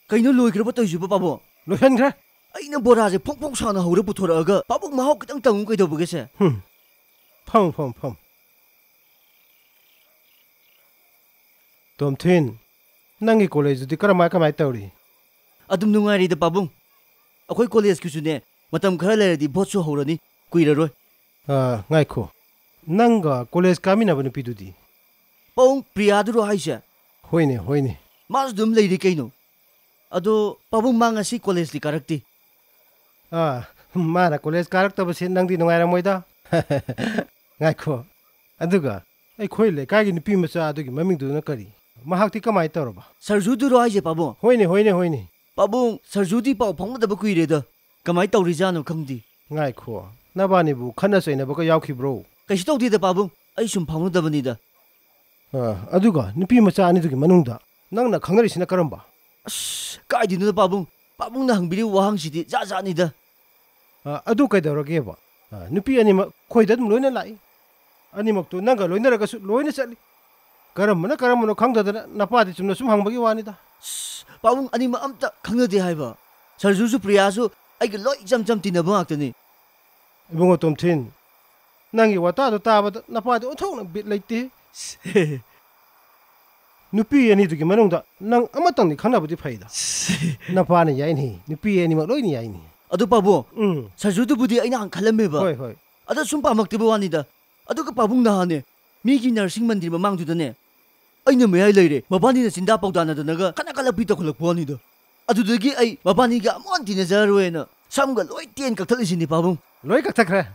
ꯀꯩꯅꯣ ꯂꯣꯏꯈ꯭ꯔꯕ ꯇꯧꯔꯤꯁꯤꯕꯣ, ꯄꯥꯕꯨꯡ? ꯂꯣꯏꯁꯟꯈ꯭ꯔꯦ꯫ ꯑꯩꯅ ꯕꯣꯔꯥꯁꯦ ꯐꯣꯡ ꯐꯣꯡ ꯁꯥꯅ ꯍꯧꯔ ꯄꯨꯊꯣꯔꯛꯑꯒ ꯄꯥꯕꯨꯡ ꯃꯍꯥꯎ ꯈꯤꯇꯪ ꯇꯪꯉꯨ ꯀꯩꯗꯧꯕꯒꯦꯁꯦ? ꯍꯨꯝ꯫ ꯐꯝ, ꯐꯝ, ꯐꯝ꯫ ꯇꯣꯝꯊꯤꯟ, ꯅꯪꯒꯤ ꯀꯣꯂꯦꯖꯇꯨꯗꯤ ꯀꯔꯝꯃꯥꯏ ꯀꯃꯥꯏ ꯇꯧꯔꯤ? ꯑꯗꯨꯝ ꯅꯨꯡꯉꯥꯏꯔꯤꯗ, ꯄꯥꯕꯨꯡ꯫ ꯑꯩꯈꯣꯏ ꯀꯣꯂꯦꯖꯀꯤꯁꯨꯅꯦ, ꯃꯇꯝ ꯈꯔ ꯂꯩꯔꯗꯤ ꯚꯣꯠꯁꯨ ꯍꯧꯔꯅꯤ, ꯀꯨꯏꯔꯔꯣꯏ꯫ ꯑꯥ, ꯉꯥꯏꯈꯣ, ꯅꯪꯒ ꯀꯣꯂꯦꯖ ꯀꯥꯃꯤꯟꯅꯕ ꯅꯨꯄꯤꯗꯨꯗꯤ? ꯄꯥꯕꯨꯡ, ꯄ꯭ꯔꯤꯌꯥꯗꯨꯔꯣ ꯍꯥꯏꯁꯦ? ꯍꯣꯏꯅꯦ, ꯍꯣꯏꯅꯦ꯫ ꯃꯥꯁꯨ ꯑꯗꯨꯝ ꯂꯩꯔꯤ ꯀꯩꯅꯣ꯫ ꯑꯗꯣ ꯄꯥꯕꯨꯡ, ꯃꯥ ꯉꯁꯤ ꯀꯣꯂꯦꯖꯇꯤ ꯀꯥꯔꯛꯇꯦ꯫ ꯑꯥ, ꯃꯥꯅ ꯀꯣꯂꯦꯖ ꯀꯥꯔꯛꯇꯕꯁꯦ ꯅꯪꯗꯤ ꯅꯨꯡꯉꯥꯏꯔꯝꯃꯣꯏꯗ꯫ ꯉꯥꯏꯈꯣ, ꯑꯗꯨꯒ ꯑꯩꯈꯣꯏ ꯂꯩꯀꯥꯏꯒꯤ ꯅꯨꯄꯤ ꯃꯆꯥ ꯑꯗꯨꯒꯤ ꯃꯃꯤꯡꯗꯨꯅ ꯀꯔꯤ? ꯃꯍꯥꯛꯇꯤ ꯀꯃꯥꯏꯅ ꯇꯧꯔꯕ? ꯁꯔꯖꯨꯗꯨꯔꯣ ꯍꯥꯏꯁꯦ, ꯄꯥꯕꯨꯡ? ꯍꯣꯏꯅꯦ, ꯍꯣꯏꯅꯦ, ꯍꯣꯏꯅꯦ꯫ ꯄꯥꯕꯨꯡ, ꯁꯔꯖꯨꯗꯤ ꯄꯥꯎ ꯐꯥꯎꯅꯗꯕ ꯀꯨꯏꯔꯦꯗ꯫ ꯀꯃꯥꯏꯅ ꯇꯧꯔꯤꯖꯥꯠꯅꯣ ꯈꯪꯗꯦ꯫ ꯉꯥꯏꯈꯣ, ꯅꯕꯥꯅꯤꯕꯨ ꯈꯠꯅ ꯆꯩꯅꯕꯒ ꯌꯥꯎꯈꯤꯕ꯭ꯔꯣ? ꯀꯩꯁꯨ ꯇꯧꯗꯦꯗ, ꯄꯥꯕꯨꯡ꯫ ꯑꯩ ꯁꯨꯝ ꯐꯥꯎꯅꯗꯕꯅꯤꯗ꯫ ꯑꯥ, ꯑꯗꯨꯒ ꯅꯨꯄꯤ ꯃꯆꯥ ꯑꯅꯤꯗꯨꯒꯤ ꯃꯅꯨꯡꯗ ꯅꯪꯅ ꯈꯪꯅꯔꯤꯁꯤꯅ ꯀꯔꯝꯕ? ꯑꯁ, ꯀꯥꯏꯗꯩꯅꯣꯗ, ꯄꯥꯕꯨꯡ? ꯄꯥꯕꯨꯡꯅ ꯍꯪꯕꯤꯔꯤꯕ ꯋꯥꯍꯪꯁꯤꯗꯤ ꯖꯥꯠ ꯖꯥꯠꯅꯤꯗ꯫ ꯑꯥ, ꯑꯗꯨ ꯀꯩꯗꯧꯔꯒꯦꯕ? ꯑꯥ, ꯅꯨꯄꯤ ꯑꯅꯤꯃꯛ ꯑꯩꯈꯣꯏꯗ ꯑꯗꯨꯝ ꯂꯣꯏꯅ ꯂꯥꯛꯏ꯫ ꯑꯅꯤꯃꯛꯇꯨ ꯅꯪꯒ ꯂꯣꯏꯅꯔꯒꯁꯨ ꯂꯣꯏꯅ ꯆꯠꯂꯤ꯫ ꯀꯔꯝꯕꯅ ꯀꯔꯝꯕꯅꯣ ꯈꯪꯗꯗꯅ ꯅꯄꯥꯗꯤ ꯆꯨꯝꯅ ꯁꯨꯝ ꯍꯪꯕꯒꯤ ꯋꯥꯅꯤꯗ꯫ ꯑꯁ, ꯄꯥꯕꯨꯡ, ꯑꯅꯤꯃꯛ ꯑꯝꯇ ꯈꯪꯅꯗꯦ ꯍꯥꯏꯕ꯫ ꯁꯔꯖꯨꯁꯨ ꯄ꯭ꯔꯤꯌꯥꯁꯨ ꯑꯩꯒ ꯂꯣꯏ ꯏꯆꯝ ꯆꯝ ꯇꯤꯟꯅꯕ ꯉꯥꯛꯇꯅꯤ꯫ ꯏꯕꯨꯡꯉꯣ ꯇꯣꯝꯊꯤꯟ, ꯅꯪꯒꯤ ꯋꯥꯇꯥꯗꯣ ꯇꯥꯕꯗ ꯅꯄꯥꯗꯤ ꯑꯣꯟꯊꯣꯛꯅ ꯕꯤꯠ ꯂꯩꯇꯦ꯫ ꯅꯨꯄꯤ ꯑꯅꯤꯗꯨꯒꯤ ꯃꯅꯨꯡꯗ ꯅꯪ ꯑꯃꯇꯪꯗꯤ ꯈꯪꯅꯕꯗꯤ ꯐꯩꯗ꯫ ꯅꯄꯥꯅ ꯌꯥꯏꯅꯦ, ꯅꯨꯄꯤ ꯑꯅꯤꯃꯛ ꯂꯣꯏꯅ ꯌꯥꯏꯅꯦ꯫ ꯑꯗꯨ ꯄꯥꯕꯨꯡ, ꯎꯝ꯫ ꯁꯔꯖꯨꯗꯨꯕꯨꯗꯤ ꯑꯩꯅ ꯍꯥꯟꯅ ꯈꯜꯂꯝꯃꯦꯕ꯫ ꯍꯣꯏ, ꯍꯣꯏ꯫ ꯑꯗ ꯁꯨꯝ ꯄꯥꯝꯃꯛꯇꯕ ꯋꯥꯅꯤꯗ꯫ ꯑꯗꯨꯒ ꯄꯥꯕꯨꯡ, ꯅꯍꯥꯟꯅꯦ ꯃꯤꯒꯤ ꯅꯔꯁꯤꯡ ꯃꯟꯗꯤꯔ ꯃꯃꯥꯡꯗꯨꯗꯅꯦ ꯑꯩꯅ ꯃꯌꯥꯏ ꯂꯩꯔꯦ, ꯃꯕꯥꯅꯤꯅ ꯆꯤꯟꯗꯥ ꯄꯥꯎꯗꯥꯅꯗꯅꯒ ꯈꯠꯅ ꯈꯠꯂꯛꯄꯤ ꯇꯧꯈꯠꯂꯛꯄ ꯋꯥꯅꯤꯗ꯫ ꯑꯗꯨꯗꯒꯤ ꯑꯩ ꯃꯕꯥꯅꯤꯒ ꯑꯃꯨꯛ ꯍꯟꯅ ꯇꯤꯟꯅꯖꯔꯔꯣꯏꯅ ꯁꯝꯒ ꯂꯣꯏ ꯇꯦꯟ ꯀꯛꯊꯠꯂꯤꯁꯤꯅꯤ ꯄꯥꯕꯨꯡ꯫ ꯂꯣꯏ ꯀꯛꯊꯠꯈ꯭ꯔꯦ꯫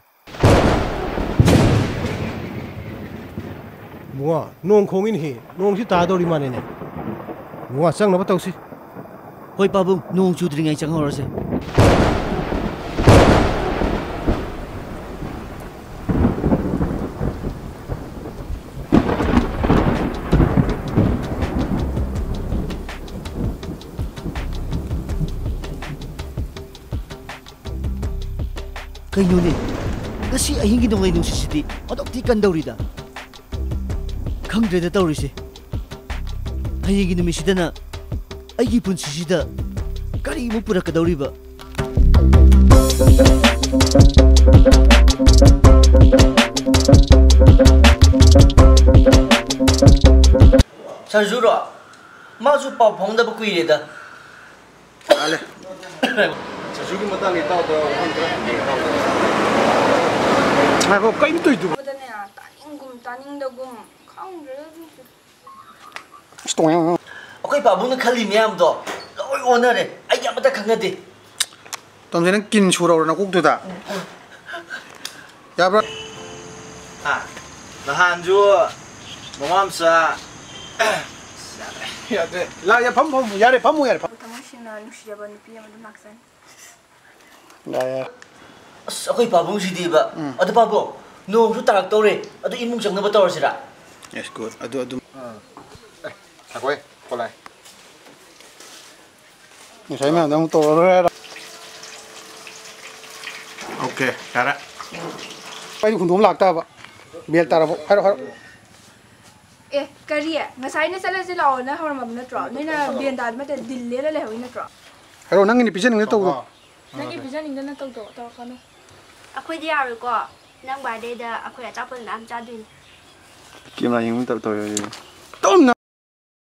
ꯏꯕꯨꯡꯉꯣ, ꯅꯣꯡ ꯈꯣꯡꯉꯤꯅꯦꯍꯦ꯫ ꯅꯣꯡꯁꯤ ꯇꯥꯗꯧꯔꯤ ꯃꯥꯜꯂꯦꯅꯦ꯫ ꯏꯕꯨꯡꯉꯣ, ꯆꯪꯅꯕ ꯇꯧꯁꯤ꯫ ꯍꯣꯏ ꯄꯥꯕꯨꯡ, ꯅꯣꯡ ꯆꯨꯗ꯭ꯔꯤꯉꯩ ꯆꯪꯍꯧꯔꯁꯦ꯫ ꯀꯩꯅꯣꯅꯦ? ꯉꯁꯤ ꯑꯍꯤꯡꯒꯤ ꯅꯣꯡꯂꯩ ꯅꯨꯡꯁꯤꯠꯁꯤꯗꯤ ꯑꯣꯟꯊꯣꯛꯇꯤ ꯀꯟꯗꯧꯔꯤꯗ꯫ ꯈꯪꯗ꯭ꯔꯦꯗ ꯇꯧꯔꯤꯁꯦ꯫ ꯍꯌꯦꯡꯒꯤ ꯅꯨꯃꯤꯠꯁꯤꯗꯅ ꯑꯩꯒꯤ ꯄꯨꯟꯁꯤꯁꯤꯗ ꯀꯔꯤꯃꯨꯛ ꯄꯨꯔꯛꯀꯗꯧꯔꯤꯕ? ꯁꯔꯖꯨꯔꯣ? ꯃꯥꯁꯨ ꯄꯥꯎ ꯐꯥꯎꯅꯗꯕ ꯀꯨꯏꯔꯦꯗ꯫ ꯇꯥꯜꯂꯦ꯫ ꯁꯔꯖꯨꯒꯤ ꯃꯇꯥꯡꯗ ꯏꯇꯥꯎꯗ ꯋꯥꯍꯪ ꯈꯔ ꯍꯪꯒꯦ, ꯏꯇꯥꯎꯗ꯫ ꯉꯥꯏꯈꯣ, ꯀꯩꯅꯣ ꯇꯧꯔꯤꯗꯨꯕꯣ? ꯇꯥꯅꯤꯡꯒꯨꯝ ꯇꯥꯅꯤꯡꯗꯒꯨꯝ ꯈꯪꯗ꯭ꯔꯦꯗ ꯑꯗꯨꯁꯨ꯫ ꯑꯁ, ꯇꯣꯡꯉꯦ꯫ ꯑꯩꯈꯣꯏ ꯄꯥꯕꯨꯡꯅ ꯈꯜꯂꯤ ꯃꯌꯥꯝꯗꯣ ꯂꯣꯏ ꯑꯣꯟꯅꯔꯦ꯫ ꯑꯩꯗꯤ ꯑꯃꯠꯇ ꯈꯪꯅꯗꯦ꯫ ꯇꯣꯝꯁꯦ, ꯅꯪ ꯀꯤꯟ ꯁꯨꯔꯧꯔꯣ ꯅꯀꯣꯛꯇꯨꯗ꯫ ꯌꯥꯕ꯭ꯔꯥ? ꯍꯥ? ꯅꯍꯥꯟꯁꯨ ꯃꯃꯥ ꯃꯆꯥ ꯌꯥꯗ꯭ꯔꯦ꯫ ꯂꯥ, ꯌꯥ, ꯐꯝꯃꯨ, ꯐꯝꯃꯨ꯫ ꯌꯥꯔꯦ, ꯐꯝꯃꯨ, ꯌꯥꯔꯦ, ꯐꯝꯃꯨ꯫ ꯊꯃꯣꯏ ꯁꯦꯡꯅ ꯅꯨꯡꯁꯤꯖꯕ ꯅꯨꯄꯤ ꯑꯃ ꯑꯗꯨꯝ ꯂꯥꯛꯆꯅꯤ꯫ ꯌꯥꯔꯦ, ꯌꯥꯔꯦ꯫ ꯑꯁ, ꯑꯩꯈꯣꯏ ꯄꯥꯕꯨꯡꯁꯤꯗꯤꯕ꯫ ꯎꯝ꯫ ꯑꯗꯨ ꯄꯥꯕꯨꯡ, ꯅꯣꯡꯁꯨ ꯇꯥꯔꯛꯇꯧꯔꯦ꯫ ꯑꯗꯨ ꯏꯃꯨꯡ ꯆꯪꯅꯕ ꯇꯧꯔꯁꯤꯔꯥ? Yes, good. ꯑꯗꯨ ꯑꯗꯨꯝ꯫ ꯑꯥ꯫ ꯑꯦ, ꯉꯥꯏꯈꯣꯍꯦ, ꯐꯣꯟ ꯂꯥꯛꯑꯦ꯫ ꯉꯁꯥꯏ ꯃꯌꯥꯝꯗꯣ ꯑꯃꯨꯛ ꯇꯧꯔꯔꯣꯏ ꯍꯥꯏꯔꯣ? Okay, ꯌꯥꯔꯦ꯫ ꯑꯩꯗꯤ ꯍꯨꯟꯗꯣꯛꯑꯝ ꯂꯥꯛꯇꯥꯕ꯫ ꯕꯦꯜ ꯇꯥꯔꯕꯣ? ꯍꯥꯏꯔꯣ, ꯍꯥꯏꯔꯣ꯫ ꯑꯦ, ꯀꯔꯤ? ꯉꯁꯥꯏꯅ ꯆꯠꯂꯁꯤ ꯂꯥꯛꯑꯣꯅ ꯍꯧꯔꯝꯃꯕ ꯅꯠꯇ꯭ꯔꯣ? ꯅꯣꯏꯅ ꯕꯦꯜ ꯇꯥꯗ ꯅꯠꯇꯦ, ꯗꯤꯜ ꯂꯦꯜꯂ ꯂꯩꯍꯧꯔꯤ ꯅꯠꯇ꯭ꯔꯣ? ꯍꯥꯏꯔꯣ, ꯅꯪꯒꯤꯅꯤ ꯄꯤꯖꯅꯤꯡꯅ ꯇꯧꯗꯣ꯫ ꯅꯪꯒꯤ ꯄꯤꯖꯅꯤꯡꯗꯅ ꯇꯧꯗꯣ, ꯇꯧꯔꯛꯀꯅꯨ꯫ ꯑꯩꯈꯣꯏꯗꯤ ꯌꯥꯔꯣꯏꯀꯣ꯫ ꯅꯪ birthdayꯗ ꯑꯩꯈꯣꯏ ꯑꯆꯥꯄꯣꯠ ꯃꯌꯥꯝ ꯆꯥꯗꯣꯏꯅꯤ꯫ Camera ꯌꯦꯡꯕ ꯇꯧ-, ꯇꯧꯔꯦ꯫ ꯇꯨꯝꯅ